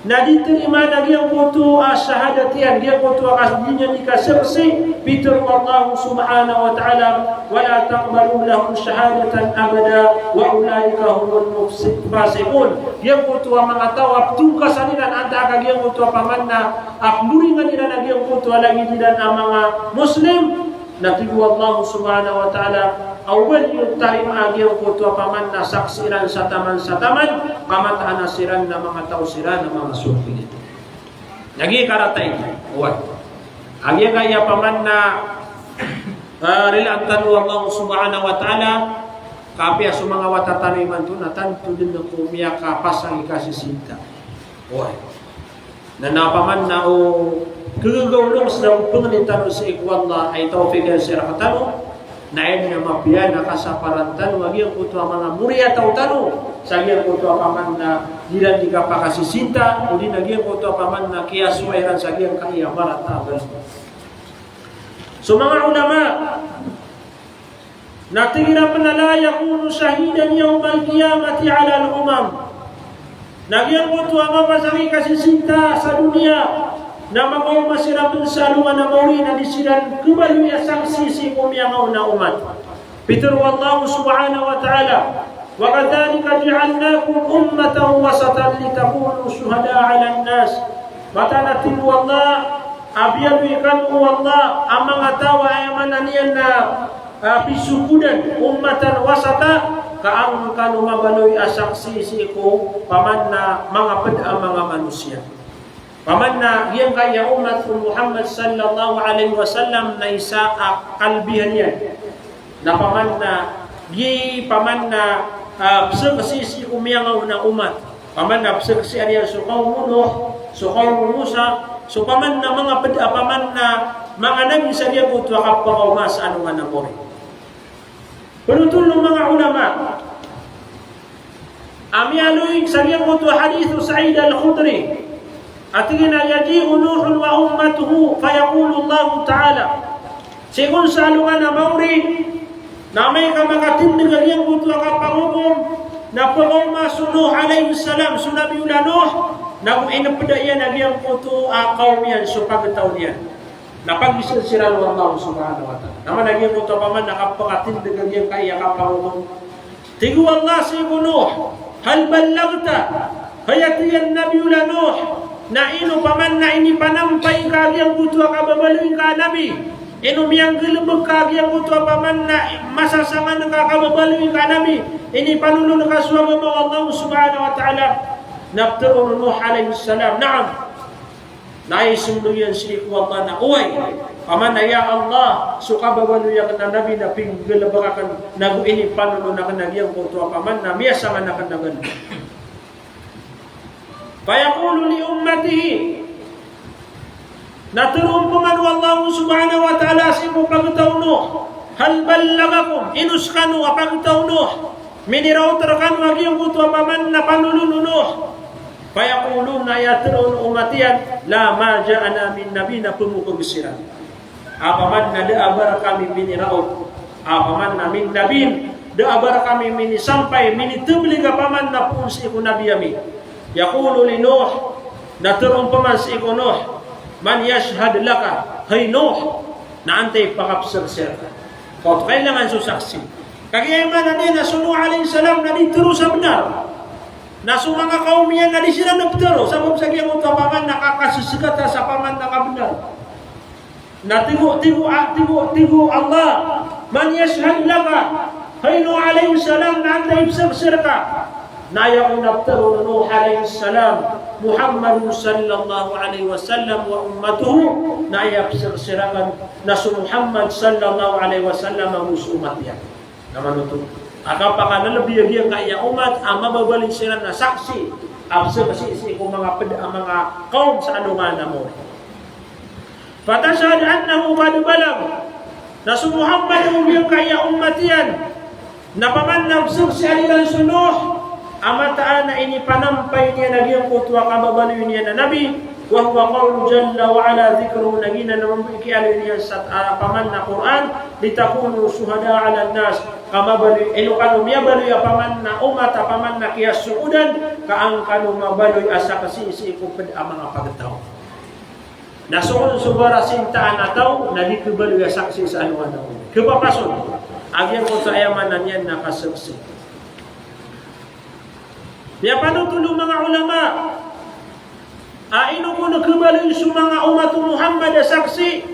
na di tarimaan a giyangkoto a shahadat iyan, giyangkoto a kas-, di niyan di kasaksi, pitharo o Allah subhanahu wa ta'ala, "Wa la taqbalu lahum shahadatan abada, wa ulaika humul mufsi-, fasiqun." Giyangkoto a manga taw a ptongkasan iran antaa ka giyangkoto a paman na a pmboringan iran a giyangkoto a lagid iran a manga Muslim, na tig o Allah subhanahu wa ta'ala, a o ba niyo tarimaan giyangkoto a paman na saksi iran sa taman sa taman, ka mataan a siran na manga taw siran a manga sopig. Lagid karata ini, oway. A giyangkaya paman na, ah, rilaan tano o Allah subhanahu wa ta'ala, ka apiya so manga wata tano imanto na tanto dn ko miyakapasang i kasisinta. Oway. Na, na paman na o kagagaw o longs na o pangnin tano sii ko Allah a itawfiq iyan sii rktano, na aya na mapiya na kasaparan tano a giyangkoto a manga moriyataw tano sa giyangkoto a paman na di iran di kapakasisinta, odi na giyangkoto a paman na kiyasowa iran sa giyangkaya marata a bala. So manga ulama, na tig iran pn a, "La yakunu shahidan yawmal qiyamati alal umam." Na giyangkoto a mapasang i kasisinta sa doniya na makaoma siran pn sa alongan a mawri na di siran khabaloy a saksi sii ko miyangaoona a omat. Pitharo o Allah subhanahu wa ta'ala, "Wa kadhalika ja'alnakum ummatan wasatan litakunu shuhada'a 'alan nas." Mataan a tig o Allah, a biyaloy kano o Allah a manga taw a aya maana niyan na, ah, pisokodan, ummatan wasata, ka an kano mabaloy a saksi sii ko paman na manga pd a manga manosiya. Paman na giyangkaya omat o Muhammad sallallahu alaihi wasallam na isa a kalbihan iyan. Na paman na, gi paman na, ah, psaksian sii ko miyangaoona a omat. Paman na psaksian iyan so kawm o Nuh, so kawm o Musa, so paman na manga pd a paman na manga nabi sa giyangkoto a kapakaoma sa alongan a mawri. Pd oto o manga ulama a miyaaloy sa giyangkoto a hadith o Sa'id Al-Khudri, a tig iyan a, "Yaji'u Nuhun wa ummatuhu, fayaqulu Allahu Ta'ala." Sii kon sa alongan a mawri, na amay ka makatindg a giyangkoto a kapangokom, na pkaoma so Nuh alayhis salam, so Nabiyullah Nuh, na go inpda iyan a giyangkoto a kawm iyan so pagtaw niyan. Na pagiza siran o Allah subhanahu wa ta'ala. Na maana giyangkoto a paman na kapakatindg a giyangkaya kapangokom. Tig o Allah sii ko Nuh, "Hal ballaghta?" Hay, a tig iyan, Nabiyullah Nuh, na ino paman na inipanampay ngka a giyangkoto a kababaloy ngka a nabi? Ino miyanggalbk ka a giyangkoto a paman na masasangan ka a kababaloy ngka a nabi? Inipanolon ka so agama o Allah subhanahu wa ta'ala? Na ptharoon o Nuh alayhis salam, "Na'am." Na aya ismbag iyan sii ko Allah na, "Oway, paman na ya Allah, so kababaloy akn a nabi na pinggalbk akn, na go inipanolon akn a giyangkoto a paman na miyasangan akn a galbk." Fayaqulu li ummatihi. Na tharoon pman o Allah subhanahu wa ta'ala sii ko pagtaw o Nuh, "Hal ballaghakum?" Ino skano a pagtaw o Nuh? Miniraot rkano a giyangkoto a paman na panolon o Nuh? Fayaqulun, na aya tharoon o omat iyan, "La, ma ja'ana min nabi," na pmokg siran a paman na da a ba rkami miniraot a paman na min nabi, da a ba rkami minisampay, minitablig a paman na poon sii ko nabi ami. Yaqulu li Nuh, na tharoon pman sii ko Nuh, "Man yashhad laka?" Hay Nuh, na antaa i pakapsaksi rka? Ka oto kailangan so saksi. Kagiya aya maana niyan na so Nuh alayhis salam na di tharo sa bnar. Na so manga kawm iyan na di siran ptharo, sabap sa giyangkoto a paman na kakasskata sa paman na kabnar. Na tig o, tig o, ah, tig o, tig o Allah, "Man yashhad laka?" Hay Nuh alayhis salam, na antaa i psaksi rka? Na aya kon a ptharoon o Nuh alayhis salam, "Muhammadun sallallahu alayhi wasallam wa ummatuhu," na aya psaksi rakn na so Muhammad sallallahu alayhi wasallam ago so omat iyan. Na manoto a kapakalalabi a giyangkaya omat a mababaloy siran a saksi a psaksi sii ko manga pd a manga kawm sa alongan a mawri. Fatashhad annahu qad balagh. Na so Muhammad ago giyangkaya omat iyan, na paman na psaksian iran so Nuh a mataan a inipanampay niyan a giyangkoto a kababaloy niyan a nabi, Wa huwa qawluhu jalla wa ala, dhikruhu, na giyanan mambo i kiyaaloy niyan sa, ah, opama na Qur'an, litakunu shuhada'a 'alan nas, ka mabaloy, ino kano miyabaloy opama na umat, opama na kiyasokodan, ka an kano mabaloy a saksi sii ko pd a manga pagtaw. Na so kon so barasintaan a taw na di khabaloy a saksi sa alongan a mori. Khapapason a giyangkoto a aya maana niyan na kasaksi. Miyapanotol o manga ulama a ino kon khabaloy so manga umat o Muhammad a saksi.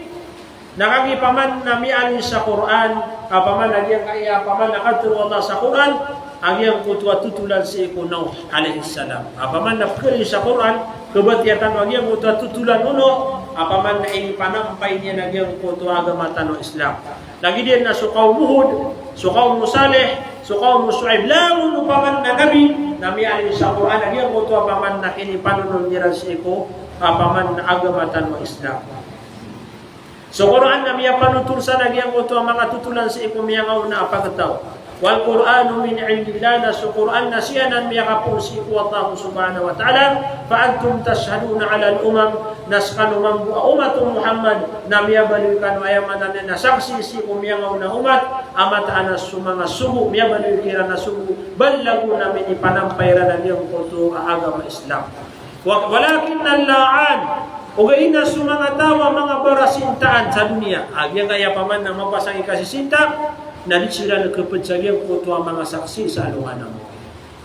Na kagiya opama na miyaaloy sa Qur'an, opama na giyangkaya, opama na katharo o Allah sa Qur'an a giyangkoto a totolan sii ko Nuh alayhis salam. Opama na pkhaaloy sa Qur'an, khabatiya tano a giyangkoto a totolan o Nuh, opama na inipanampay niyan a giyangkoto a agama tano a Islam. Lagid iyan na so kawm o Hud, so kawm o Salih, so kawm o Shu'aib, langon opama na nabi, na miyaaloy sa Qur'an a giyangkoto a opama na kinipanonol iran sii ko, opama na agama tano a Islam. So Qur'an na miyapanotol san a giyangkoto a manga totolan sii ko miyangaona a pagtaw. Wal Qur'anu min indillah, na so Qur'an na sii anan miyakapoon sii ko Allah subhanahu wa ta'ala. Fa antum tashhaduna 'alal umam, na skano mambo a umat o Muhammad na miyabaloy kano, aya maana niyan na saksi sii ko miyangaona a umat, a mataan a so manga sogo, miyabaloy kiran a sogo, ballagu, na minipanampay iran a giyangkoto a agama Islam. Wa-, walakinnal la'an, ogaid na so manga taw a manga barasintaan sa doniya, a giyangkaya opama na mapasang i kasisinta, na di siran khapd sa giyangkoto a manga saksi sa alongan a mori.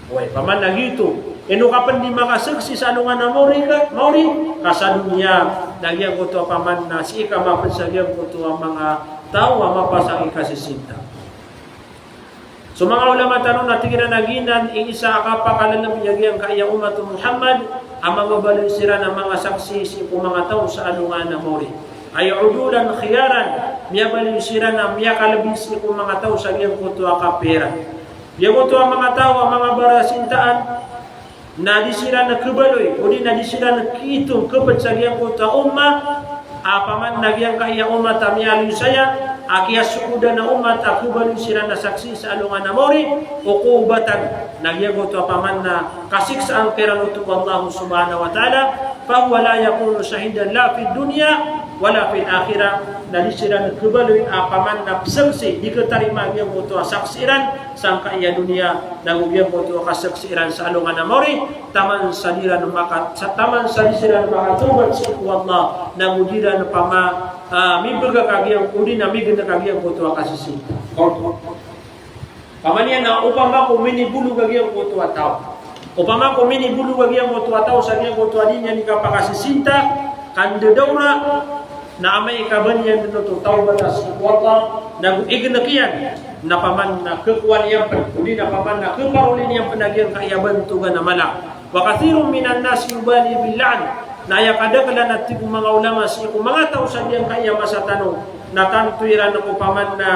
Oway, opama na giyoto, ino ka pn di makasaksi sa alongan a mori ka, mori, ka sa doniya, na giyangkoto a opama na sii ka mapd sa giyangkoto a manga taw a mapasang i kasisinta. So manga ulama tano na tig iran a giyanan i isa a kapakalabi a giyangkaya umat o Muhammad a mabaloy siran a manga saksi sii ko manga taw sa alongan a mori. Ay udulan khiyaran, miyabaloy siran a miyakalabi sii ko manga taw sa giyangkoto a kapiran. Giyangkoto a manga taw a manga barasintaan, na di siran khabaloy, odi na di siran khitong khapd sa giyangkoto a umma, a opama na giyangkaya umat a miyaaloy saya, a kiyasokodan a umat a khabaloy siran a saksi sa alongan a mori, uqubatan, na giyangkoto a opama na kasiksaan kiran oto o Allah subhanahu wa ta'ala, fa huwa la yakunu shahidan la fid dunya wa la fil akhirah, na di siran khabaloy a opama na psaksi, di khatarima giyangkoto a saksi iran, sangkaya doniya, nago giyangkoto a kasaksi iran sa alongan a mori, taman sa di iran maka-, sa, taman sa di siran makatawbat sii ko Allah, nago di iran opama, ah, mibgak a giyang, odi na mignk a giyangkoto a kasisinta. Opama niyan na opama ko minibolog a giyangkoto a taw. Opama ko minibolog a giyangkoto a taw sa giyangkoto a di niyan kapakasisinta, ka ndadaora, na amay ka ba niyan dn oto tawbata sii ko Allah, nago ignk iyan, na opama na khakowa niyan pn, odi na opama na khaparoli niyan pn a giyangkaya bantogan a mala. Wa kathirun minan nasi yubali bil la'n. Na aya kadaklan a tig o manga ulama sii ko manga taw sa giyangkaya masa tano, na tanto iran ko opama na,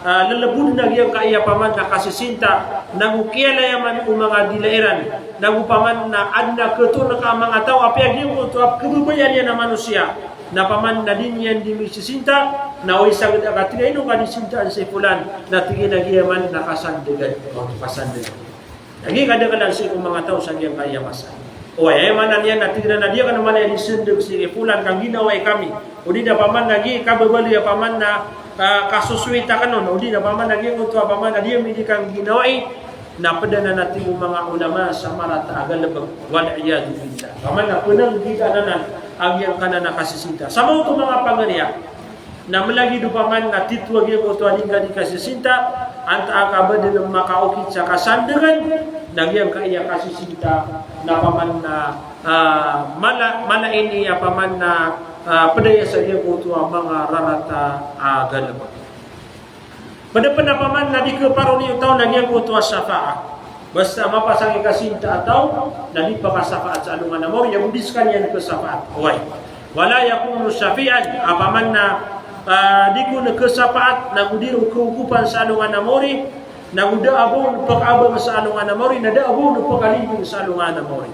ah, lalaboden a giyangkaya opama na kasisinta, nago kiyalayaman o manga dila iran, nago opama na adn a khatonka a manga taw, apiya giyangkoto a khababayaan iyan a manosiya, na opama na di niyan di misisinta, na o isa gd a katig a ino ka di sintaan si fulan, na tig iyan a giya man na kasandgan, o, kasandgan. Lagid kadaklan sii ko manga taw sa giyangkaya masa. Oway, aya maana niyan na tig iran a di akn man aya di sndg si fulan ka ginawai kami. Odi na opama na giya kababaloy a opama na, ah, kasosoyta kn on. Odi na opama na giyangkoto a opama na di ami di kangginawai. Na pd anan a tig o manga ulama sa marata a galbk. Wal iyadhu billah. Opama na pnanggidaan anan a giyangkanan a kasisinta. Sa maoto manga pagariya. Na mlagid opama na titho a giyangkoto a di ngka di kasisinta, antaa ka ba dn makaokit sa kasandgan, na giyangkaya kasisinta, na opama na, ah, mala, mala ini a opama na, ah, pd aya sa giyangkoto a manga rarata a galbk. Pd pn a opama na di khaparoli o taw na giyangkoto a shafaat. Basta mapasang i kasinta a taw, na di pakasafaat sa alongan a mawri, ago di skaniyan khasafaat. Oway. Wala yakunu shafi'an, opama na, ah, di kon khasafaat, nago di ron khaukopan sa alongan a mawri, nago da a ba on phakaabang sa alongan a mawri, na da a ba on phakalindong sa alongan a mawri.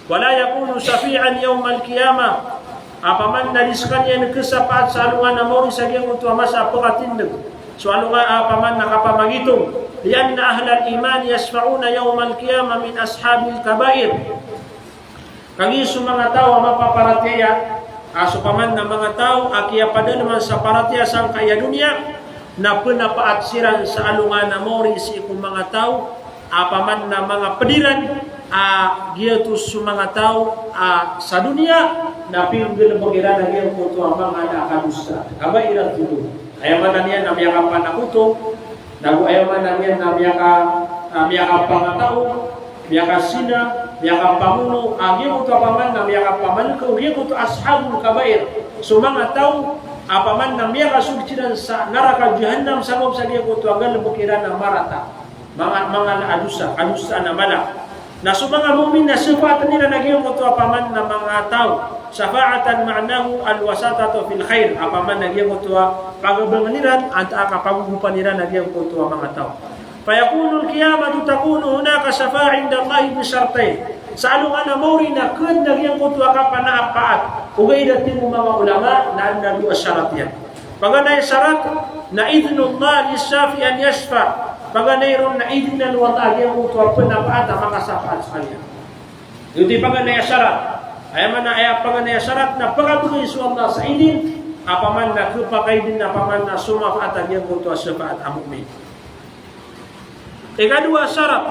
Wala yakunu shafi'an yawmal qiyamah. Opama na di skaniyan khasafaat sa alongan a mawri sa giyangkoto a masa a phakatindg so alongan, opama na kapamagitong. Li'anna ahlal iman yashfa'una yawmal qiyamah min ashabil kaba'ir. Kagiya so manga taw a mapaparatiyaya, a so paman na manga taw a kiyapadalman sa paratiyaya sangkaya doniya, na penapaat siran sa alongan a maori sii ko manga taw a paman na manga ped iran a giyoto so manga taw a sa doniya, na pinggalebek iran a giyangkoto a manga kadosa. Aba iran tolo. Aya maana niyan na miyakapanakoto, nago aya maana niyan na miyaka, ah, miyakapangataw, miyakasina, miyakapangono, a giyangkoto a paman na miyakapamalekaw, giyangkoto ashabul kabair. So manga taw a paman na miyakasold siran sa naraka jahannam sabap sa giyangkoto a galebek iran a marata. Manga, manga kadosa, kadosa a mala. Na so manga mu'min na shafa'aten iran a giyangkoto a paman na manga taw. Shafa'atan ma'nahu al-wasatatu fil khair. A paman na giyangkoto a pagabangen iran, antaa ka pagogopan iran a giyangkoto a manga taw. Fayakunul qiyamatu takunu hunaka shafa'ah indallahi bi shartain. Sa alongan a maori na ked na giyangkoto a kapanapaat. Ogaid a tig o manga ulama na adn a dowa a sharat iyan. Paganay a sharat na idhnullah lishafi' an yashfa'. Paganay ron na idhnan o Allah a giyangkoto a penapaat a makasapaat skaniyan. Giyoto i paganay a sharat. Aya maana aya paganay a sharat na pagabegay so Allah sa idhin a paman na kepakaidhin a paman na somapaat a giyangkoto a shafaat a mu'min. Ikadowa a sharat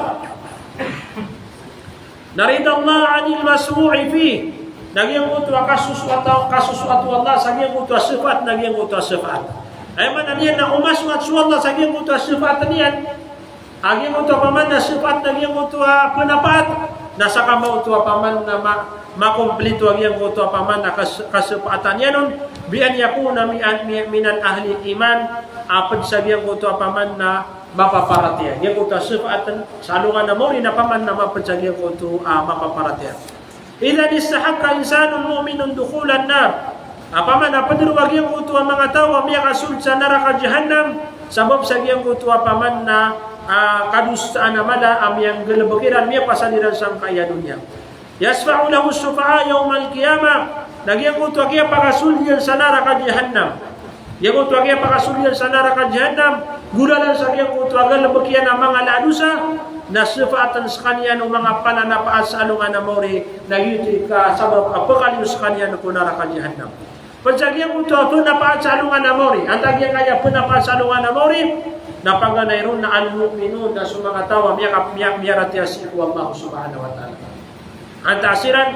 na ridallah anil mashfu'i fih. Na giyangkoto a kasosoat, kasosoat o Allah sa giyangkoto a shafaat, na giyangkoto a shafaat. Aya maana niyan na o masoat so Allah sa giyangkoto a shafaat niyan. A giyangkoto a paman na shafaat na giyangkoto a penapaat. Na sa kamaoto a paman na ma, makomplito a giyangkoto a paman na kas, kasapaatan iyan on. Bi an yakuna mi, mi, minan ahli iman. A ped sa giyangkoto a paman na mapaparatiyaya. Giyangkoto a shafaat sa alongan a maori na paman na maped sa giyangkoto a mapaparatiyaya. Idhan istahaqqa insanun mu'minun dukhulan nar. A paman na ped ron a giyangkoto a manga taw a miyakasold sa naraka jahannam sabap sa giyangkoto a paman na, ah, kadosaan a mala a miyanggalebek iran, miyapasad iran sangkaya doniya. Yashfa'u lahu shufa'a yawmal qiyamah. Na giyangkoto a kiyapakasold iyan sa naraka jahannam. Giyangkoto a kiyapakasold iyan sa naraka jahannam, golalan sa giyangkoto a galebek iyan a manga kadosa, na shafaaten skaniyan o manga pananapaat sa alongan a maori, na giyoto i kasabap a pekaliyo skaniyan ko naraka jahannam. Ped sa giyangkoto a penapaat sa alongan a maori, antaa giyangkaya penapaat sa alongan a maori, na paganay ron na al-mu'minun, na so manga taw a miyaka, miya, miyaratiyaya sii ko Allah subhanahu wa ta'ala. Antaa siran,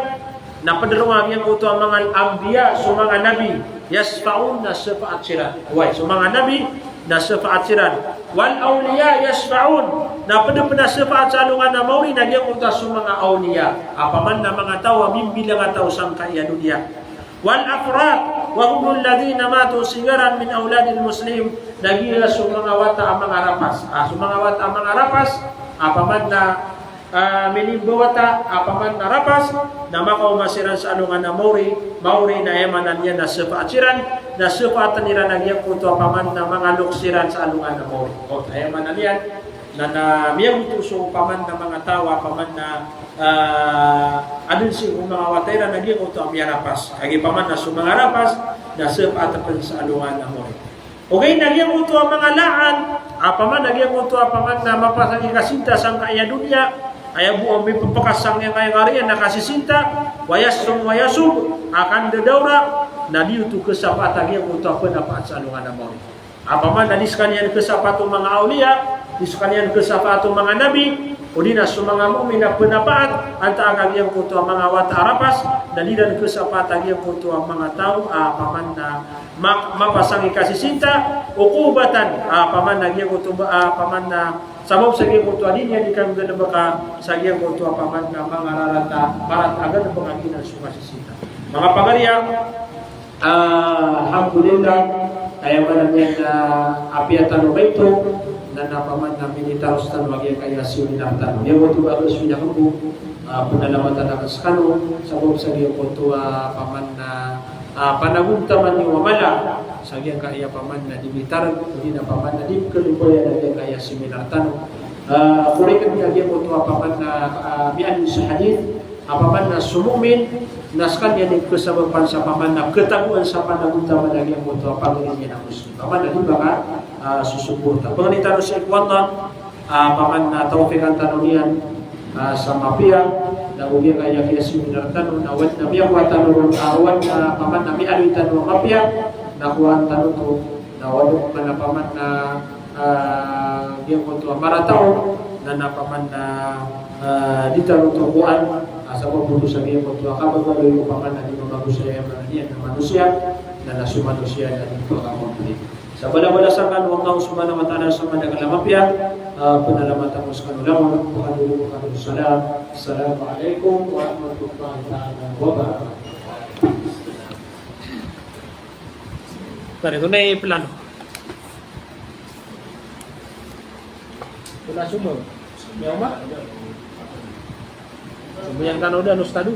na ped ron a giyangkoto a manga anbiya, so manga nabi, yashfa'un, na shafaat siran. Oway, so manga nabi, na shafaat siran. Wal awliya yashfa'un, na ped pen a shafaat sa alongan a maori, na giyangkoto a so manga awliya. A paman na manga taw a bimbilang a taw sangkaya doniya. Wal afrad, wa humul ladhina matu sigharan min awladil muslim, na giya so manga wata a manga rapas. Ah, so manga wata a manga rapas, a paman na ah, minimbawata, a paman na rapas, na makaoma siran sa alongan a maori, maori na aya maana niyan na shafaat siran, na shafaaten iran a giyangkoto a paman na manga loks iran sa alongan a maori. O, aya maana niyan, na, na miyagoto so paman na manga taw a paman na, ah, aden sii ko manga wata iran a giyangkoto a miyarapas. Kagiya paman na so manga rapas, na shafaaten pen sa alongan a maori. Ogaid na giyangkoto a manga la'an, a paman na giyangkoto a paman na mapasang i kasinta sangkaya doniya, aya bo a mipepekasang iyan kaya ngari iyan na kasisinta, wa yashtum wa yasub, a kandadawra, na di oto kasapaat a giyangkoto a penapaat sa alongan a maori. A paman na di skaniyan kasapaat o manga awliya, di skaniyan kasapaat o manga nabi, odi na so manga mu'min a penapaat, antaa ka giyangkoto a manga wata a rapas, na di ran kasapaat a giyangkoto a manga taw, a paman na ma, mapasang i kasisinta, uqubatan, a paman na giyangkoto, a paman na sabap sa giyangkoto a di niyan di kanggalebeka sa giyangkoto a paman na manga rarata, marata a galebek a giyanan so kasisinta. Manga pagari a, ah, alhamdulillah, aya maana niyan na apiya tano ba ito, na, na paman na minitaros tano a giyangkaya seminar tano. Giyangkoto ba so giyangkoto, ah, penalamatan aken sekano, sabap sa giyangkoto a paman na ah, panagontaman iyo a mala, sa giyangkaya paman na di mitareg, odi na paman na di kalipaya na giyangkaya seminar tano. Ah, korek na giyangkoto a paman na, ah, miyaaloy sa hadith, a paman na so mu'min, na sekaniyan i kasabapan sa paman na katagoan sa panagontaman a giyangkoto a pagari niyan a Muslim. Paman na di maka, ah, sosoporta. Pangnin tano sii ko Allah, ah, paman na tawfiqan tano niyan, ah, sa mapiya, na go giyangkaya kiyaseminar tano, na oway na miyakowa tano ron, ah, oway na paman na miyaaloy tano a mapiya, na kowaan tano oto, na oway na paman na, ah, giyangkoto a marata on, na, na paman na, ah, di tano oto kowaan, ah, sabap oto sa giyangkoto a kababaloy o paman na di mamagosay a maana niyan na manosiya, na, na so manosiya na di pakakomplete. Sa balabalas anan o Allah subhanahu wa ta'ala sa madakl a mapiya, ah, panalamatan ko skano langon, pakadodo ko kano salam. Assalamu alaikum warahmatullahi ta'ala wabarakatuh. Tari, ito na i plano. Ito na sumo. Yaw ma? Sumo yan kano da, no, estado.